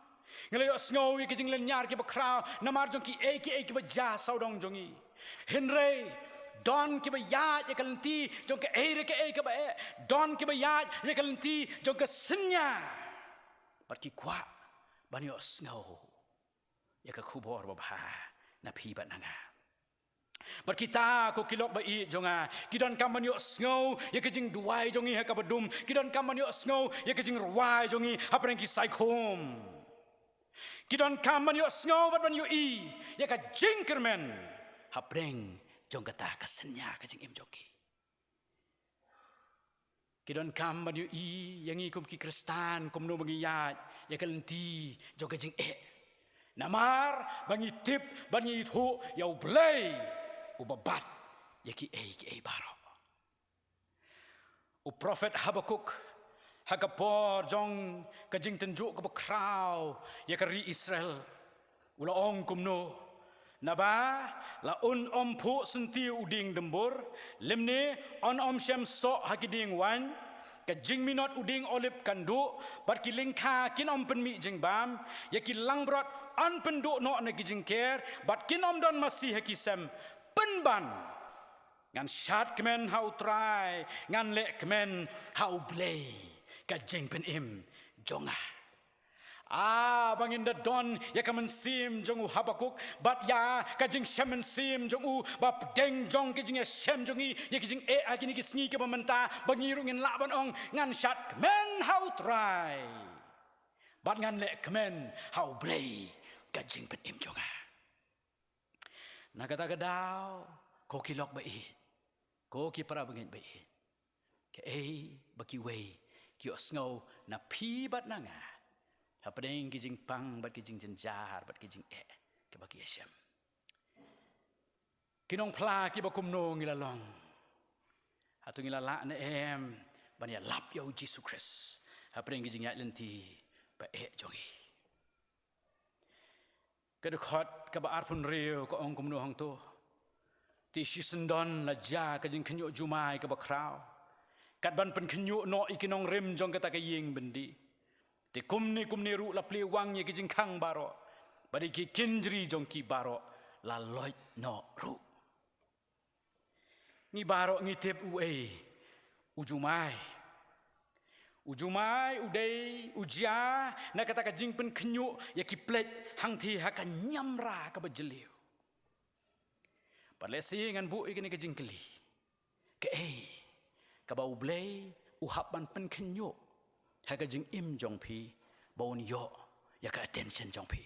Ngi la ïohsngew ïa ka jinglynñiar kiba khraw namar jong kiei kiei kiba jia sawdong jong ngi. Hynrei don kiba ïaid ïa ka lynti jong kaei re kaei kaba eh. Don kiba ïaid ïa ka lynti jong ka synñia. Bad ki kwah ban ïohsngew ïa ka khubor babha na phi bad na nga. Bad kita ko ki lok ba ïeit jong nga, ki donkam ban ïohsngew ïa ka jingduwai jong ngi ha kaba dum. Ki donkam ban ïohsngew ïa ka jingrwai jong ngi hapdeng ki saikhum. Ki donkam ban ïohsngew bad ban ïohi ïa ka jingkyrmen hapdeng jong kata ka synñia ka jingim jong ki. Ki donkam ban ïohi ïa ngi kum ki Khristan kumno ba ngi ïaid ïa ka lynti jong ka jingeh. Namar ba ngi tip bad ngi ithuh ïa U Blei uba bat ïa kiei kiei baroh. U prophet Habakuk ha ka por jong ka jingtynjuh kaba khraw ïa ka ri Israel u la ong kumno: Naba la un ym phuh syntiew u dieng dymbur, lymne un ym shem soh ha ki dieng waiñ. Ka jingminot u dieng olib kan duh, bad ki lyngkha kin ym pynmih jingbam. Ïa ki langbrot yn pynduh noh na ki jingker, bad kin ym don masi ha ki sem. Pynban ngan shad kmen ha U Trai, ngan leh kmen ha U Blei ka jingpynim jong nga. Ah, ba ngin da don ïa ka mynsiem jong u Habakuk, bad ïa ka jingshem mynsiem jong u, ba pdeng jong ka jingïashem jong ngi ïa ka jingeh ha kine ki sngi kiba mynta, ba ngi ruh ngin lah ban ong, ngan shad kmen ha U Trai, bad ngan leh kmen ha U Blei ka jingpynim jong nga. Na kata ka daw, ko ki lok ba ïeit, ko ki para bangeit ba ïeit, kaei ba kiwei ki ïohsngew na phi bad na nga hapdeng ki jingpang bad ki jingjynjar bad ki jingeh kiba ki ïashem? Ki nongphla kiba kumno ngi la long? Hato ngi la lah ne em ban ïalap ïa u Jisu Khrist hapdeng ki jingïaid lynti ba eh jong ngi? Ka dkhot kaba arphew hynriew ka ong kumno hangto: Te shisyndon la jia ka jingkhynñiuh jumai kaba khraw, kat ban pynkhynñiuh noh ïa ki nongrim jong kata ka ïing byndi. Te kumne kumne ruh la plie wang ïa ki jingkhang baroh, bad ïa ki kynjri jong ki baroh la loit noh ruh. Ngi baroh ngi tip uei u jumai. U jumai u dei u jia na kata ka jingpynkhynñiuh ïa ki plate hangthie ha ka niamra kaba jylliew. Bad lehse ngan buh ïa kane ka jingkylli. Kaei kaba U Blei u hap ban pynkhynñiuh ha ka jingim jong phi ba un ïoh ïa ka attention jong phi?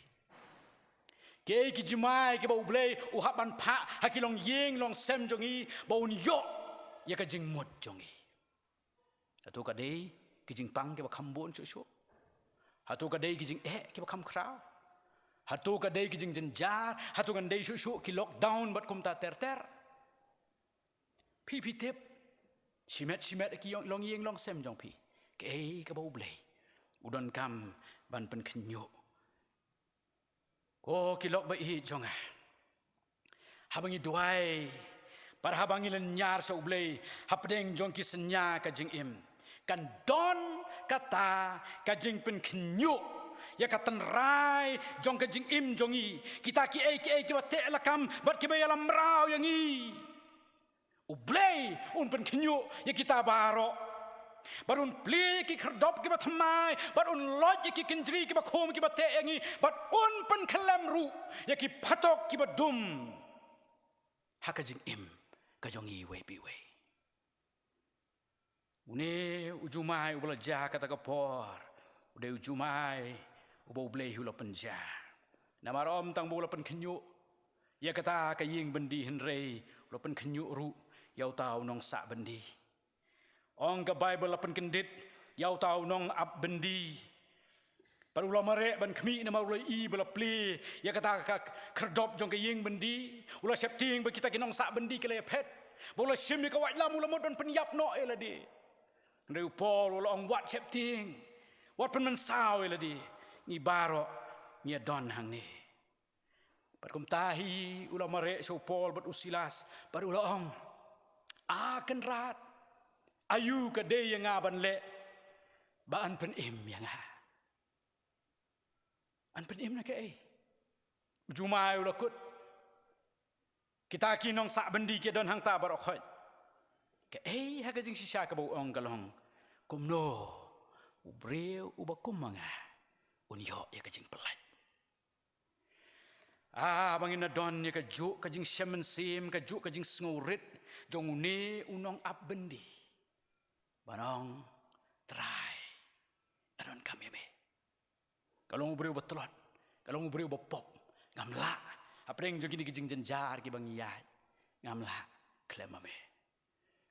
Kaei ki jumai kiba U Blei u hap ban phah ha ki longïing longsem jong ngi ba un ïoh ïa ka jingmut jong ngi? Hato ka dei ki jingpang kiba kham bun shuh shuh? Hato ka dei ki jingeh kiba kham khraw? Hato ka dei ki jingjynjar? Hato kan dei shuh shuh ki lockdown bad kumta ter ter? Phi phi tip shimet shimet ki longïing longsem jong phi kaei kaba U Blei u donkam ban pynkhynñiuh. Ko ki lok ba ïeit jong nga, haba ngi duwai bad haba ngi lynñiar sha U Blei hapdeng jong ki synñia ka jingim, kan don kata ka jingpynkhynñiuh ïa ka tynrai jong ka jingim jong ngi. Kita kiei kiei kiba teh lakam bad kiba ïalam mraw ïa ngi, U Blei un pynkhynñiuh ïa kita baroh. Bad un plie ïa ki khyrdop kiba thymmai, bad un loit ïa ki kynjri kiba khum kiba teh ïa ngi, bad un pynkhyllem ruh ïa ki phatok kiba dum ha ka jingim ka jong ngi iwei pa iwei. Une u jumai uba la jia kata ka por u dei u jumai uba U Blei u la pynjia. Namar ym tang ba u la pynkhynñiuh ïa kata ka ïing byndi hynrei u la pynkhynñiuh ruh ïa uta u nongsah byndi. Ong ka Baibl, la pynkyndit ïa uta u nongap byndi. Bad u la mareh ban khmih namar u la ïohi ba la plie ïa kata ka khyrdop jong ka ïing byndi. U la sheptieng ba kita ki nongsah byndi ki la ïaphet. Ba u la shim ïa ka waitlam, u la mut ban pynïap noh ïa lade. Hynrei u Paul u la ong, wat sheptieng, wat pynmynsaw ïa lade, ngi baroh ngi ïadon hangne. Bad kumta hi u la mareh sha u Paul bad u Silas bad u la ong, A Kynrad, aïu ka dei ïa nga ban leh ba yn pynim ïa nga? Yn pynim na kaei? U jumai u la kut, kita ki nongsah byndi ki don hangta baroh khoit. Kaei ha ka jingshisha kaba u ong ka long, kumno u briew uba kum ma nga un ïoh ïa ka jingpyllait? Ah, ba ngin ïadon ïa kajuh ka jingshem mynsiem, kajuh ka jingsngewrit jong une u nongap byndi ban ong, Trai, nga donkam ïa me. Nga long u briew ba tlot, nga long u briew ba pop, ngam lah. Hapdeng jong kine ki jingjynjar kiba ngi ïaid, ngam lah khlem ma me.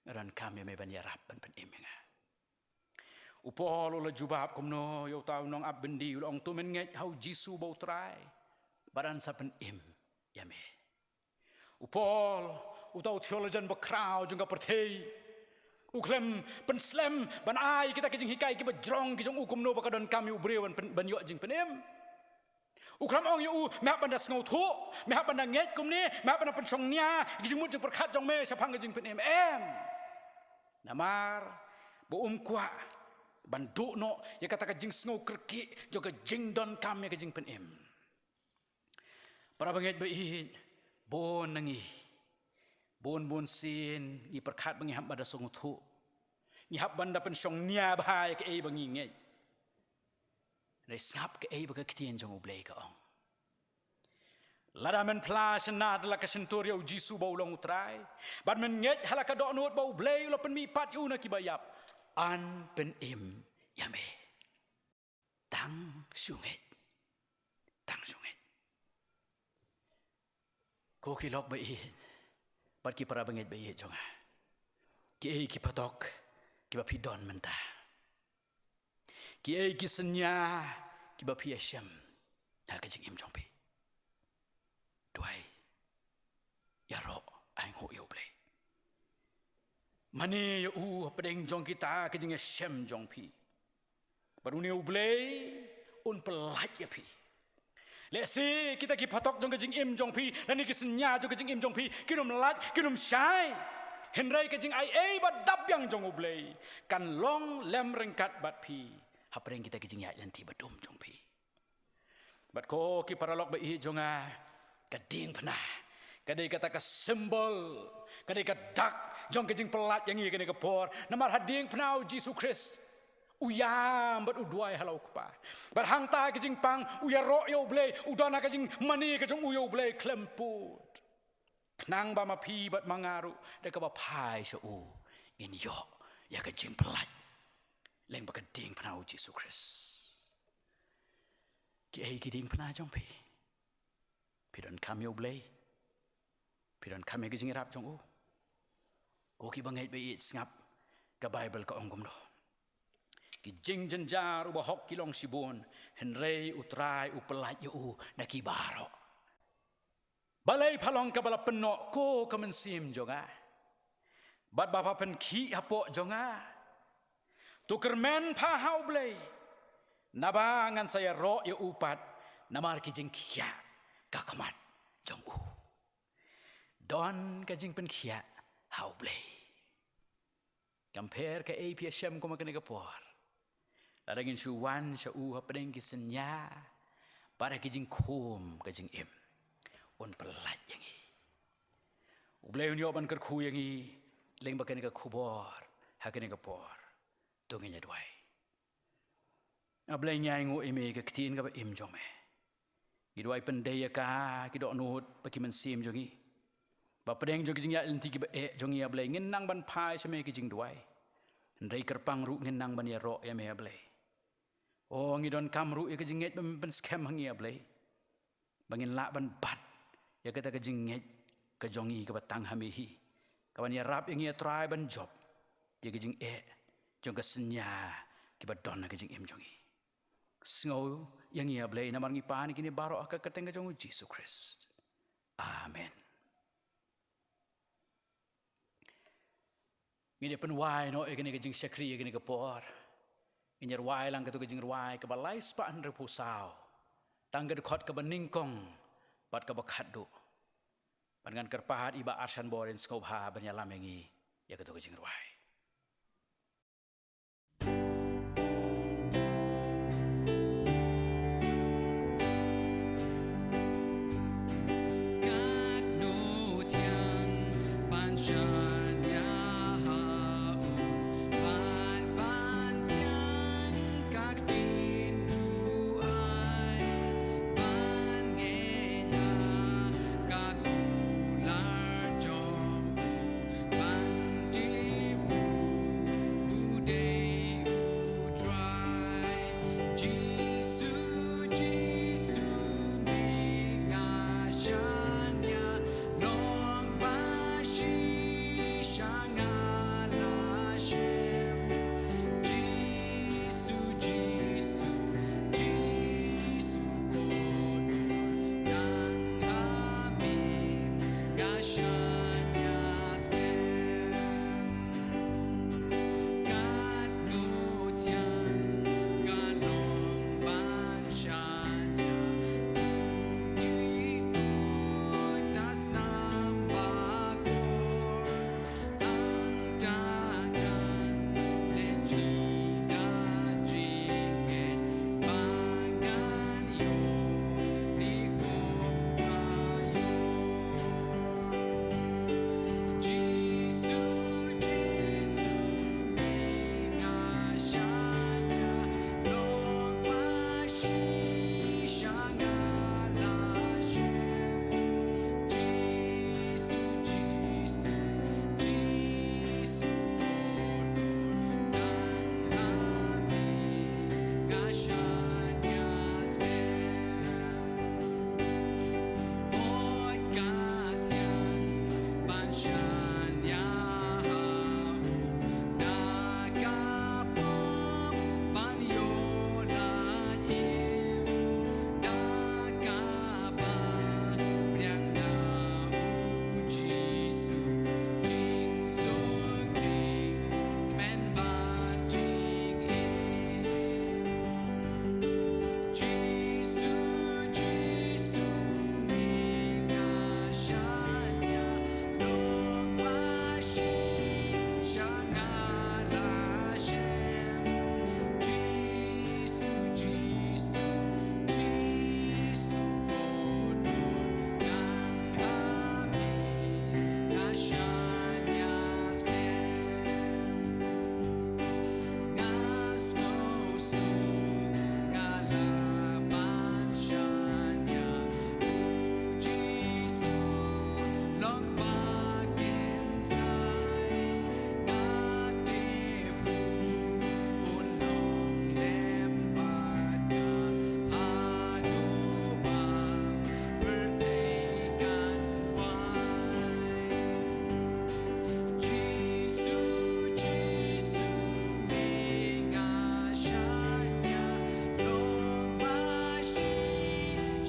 Nga donkam ïa me ban ïarap ban pynim ïa nga. U Paul u la jubab kumno ïa uta u nongap byndi? U la ong, to men ngeit ha U Jisu uba U Trai bad yn sa pynim ïa me. U Paul, uta u theologian bakhraw jong ka pyrthei, u khlem pynslem ban ai kita ki jinghikai kiba jrong ki jong u kumno ba ka donkam ïa u briew ban pyn-, ban ïoh jingpynim. U khlem ong ïa u, me hap ban da sngewthuh, me hap ban da ngeit kumne, me hap ban da pynshongnia ïa ki jingmut jingpyrkhat jong me shaphang ka jingpynim. Em. Namar ba um kwah ban duh noh ïa kata ka jingsngew kyrkieh jong ka jingdonkam ïa ka jingpynim. Para bangeit ba ïeit, bun na ngi, bun bun sien ngi pyrkhat ba ngi hap ban da sngewthuh, ngi hap ban da pynshongnia bha ïa kaei ba ngi ngeit. Hynrei sngap kaei ba ka ktien jong U Blei ka ong. Lada men phla shynna da la ka shyntur ïa U Jisu ba u long U Trai, bad men ngeit ha la ka dohnud ba U Blei u la pynmihpat ïa u na kiba ïap, yn pynim ïa me. Tang shu ngeit. Tang shu ngeit. Ko ki lok ba ïeit bad ki para bangeit ba ïeit jong nga, kiei ki phatok kiba phi don mynta? Kiei ki synñia kiba phi ïashem ha ka jingim jong phi? Duwai, ïaroh, ainguh ïa U Blei. Mane ïa u hapdeng jong kita ki jingïashem jong phi. Bad une U Blei un pyllait ïa phi. Lehse kita ki phatok jong ka jingim jong phi lane ki synñia jong ka jingim jong phi kin ym lait, kin ym shai. Hynrei ka jingaiei ba dap biang jong U Blei kan long lem ryngkat bad phi hapdeng kita ki jingïaid lynti ba dum jong phi. Bad ko ki paralok ba ïeit jong nga, ka diengphna ka dei kata ka symbol, ka dei ka dak jong ka jingpyllait ïa ngi kane ka por. Namar ha diengphna U Jisu Khrist U ïam bad u duwai ha la u Kpa. Bad hangta ka jingpang u ïaroh ïa U Blei, u don ha ka jingmane ka jong u ïa U Blei khlem pud. Khnang ba ma phi bad ma nga ruh da kaba phai sha u ngin ïoh ïa ka jingpyllait lyngba ka diengphna U Jisu Khrist. Kiei ki diengphna jong phi? Phi donkam ïa U Blei? Phi donkam ïa ka jingïarap jong u? Ko kiba ngeit ba ïeit, sngap, ka Baibl ka ong kumno. Ki jingjynjar u bahok ki long shibun, hynrei U Trai u pyllait ïa u na ki baroh. Balei pha long kaba la pynnoh ko ka mynsiem jong nga, bad ba pha pynkhih hapoh jong nga? To kyrmen pha ha U Blei, naba ngan sa ïaroh ïa u pat namar ki jingkhiah ka khmat jong u. Don ka jingpynkhiah ha U Blei. Kam pher kaei phi ïashem kum ha kane ka por, lada ngin shu wan sha u hapdeng ki synñia bad ha ki jingkhum ka jingim, un pyllait ïa ngi. U Blei un ïoh ban kyrkhu ïa ngi lyngba kane ka khubor ha kane ka por. To ngin ïa duwai. A Blei, ngi ainguh ïa me ïa ka ktien kaba im jong me. Ngi duwai pyndei ïa ka, ki dohnud bad ki mynsiem jong ngi, ba pdeng jong ki jingïaid lynti kiba eh jong ngi, A Blei, ngin nang ban phai sha me ki jingduwai. Hynrei kyrpang ruh ngin nang ban ïaroh ïa me, A Blei. O, ngi donkam ruh ïa ka jingngeit ba me pynskhem ha ngi, A Blei, ba ngin lah ban bat ïa kata ka jingngeit ka jong ngi kaba tang ha me hi, kaban ïarap ïa ngi, A Trai, ban jop ïa ka jingeh jong ka synñia kiba don ha ka jingim jong ngi. Sngew ïa ngi, A Blei, namar ngi pan ïa kine baroh ha ka kyrteng ka jong U Jisu Khrist. Amen. Ngin ïa pynwai noh ïa kane ka jingshakri ïa kane ka por. Ngin ïa rwai lang kato ka jingrwai kaba lai spah hynriewphew saw, tang ka dkhot kaba nyngkong bad kaba khatduh. Bad ngan kyrpad ïa i Bah Arshan Bor in sngewbha ban ïalam ïa ngi ïa kato ka jingrwai. Katno thiang ban shaniah ha u, ban ban biang ka ktien duwai, ban ngeit ha ka kular jong u, ban tip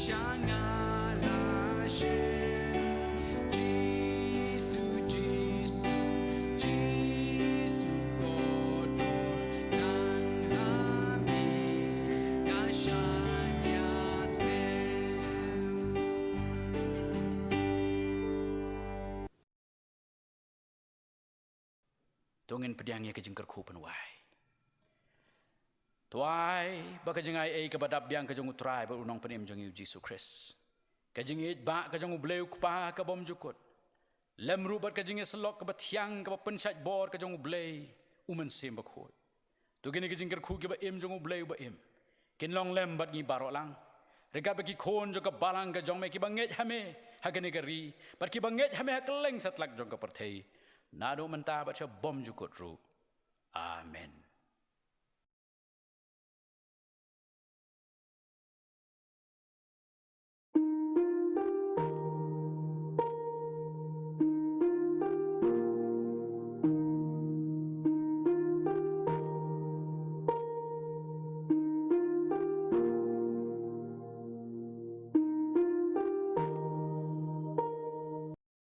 Sha nga la shem, Jisu, Jisu, Jisu ko dor tang ha me, nga shaniah skhem. To ngin pdiang ïa ka jingkyrkhu pynwai. To ai ba ka jingai ei kaba dap biang ka jong U Trai bad U Nongpynim jong ngi U Jisu Khrist, ka jingïeit ba ka jong U Blei U Kpa ka bymjukut, lem ruh bad ka jingïasyllok kaba thiang kaba pynshait bor ka jong U Blei U Mynsiem Bakhuid, to kine ki jingkyrkhu kiba im jong U Blei uba im kin long lem bad ngi baroh lang, ryngkat bad ki khun jong ka balang ka jong me kiba ngeit ha me ha kane ka ri bad kiba ngeit ha me ha kylleng satlak jong ka pyrthei, naduh mynta bad sha bymjukut ruh. Amen.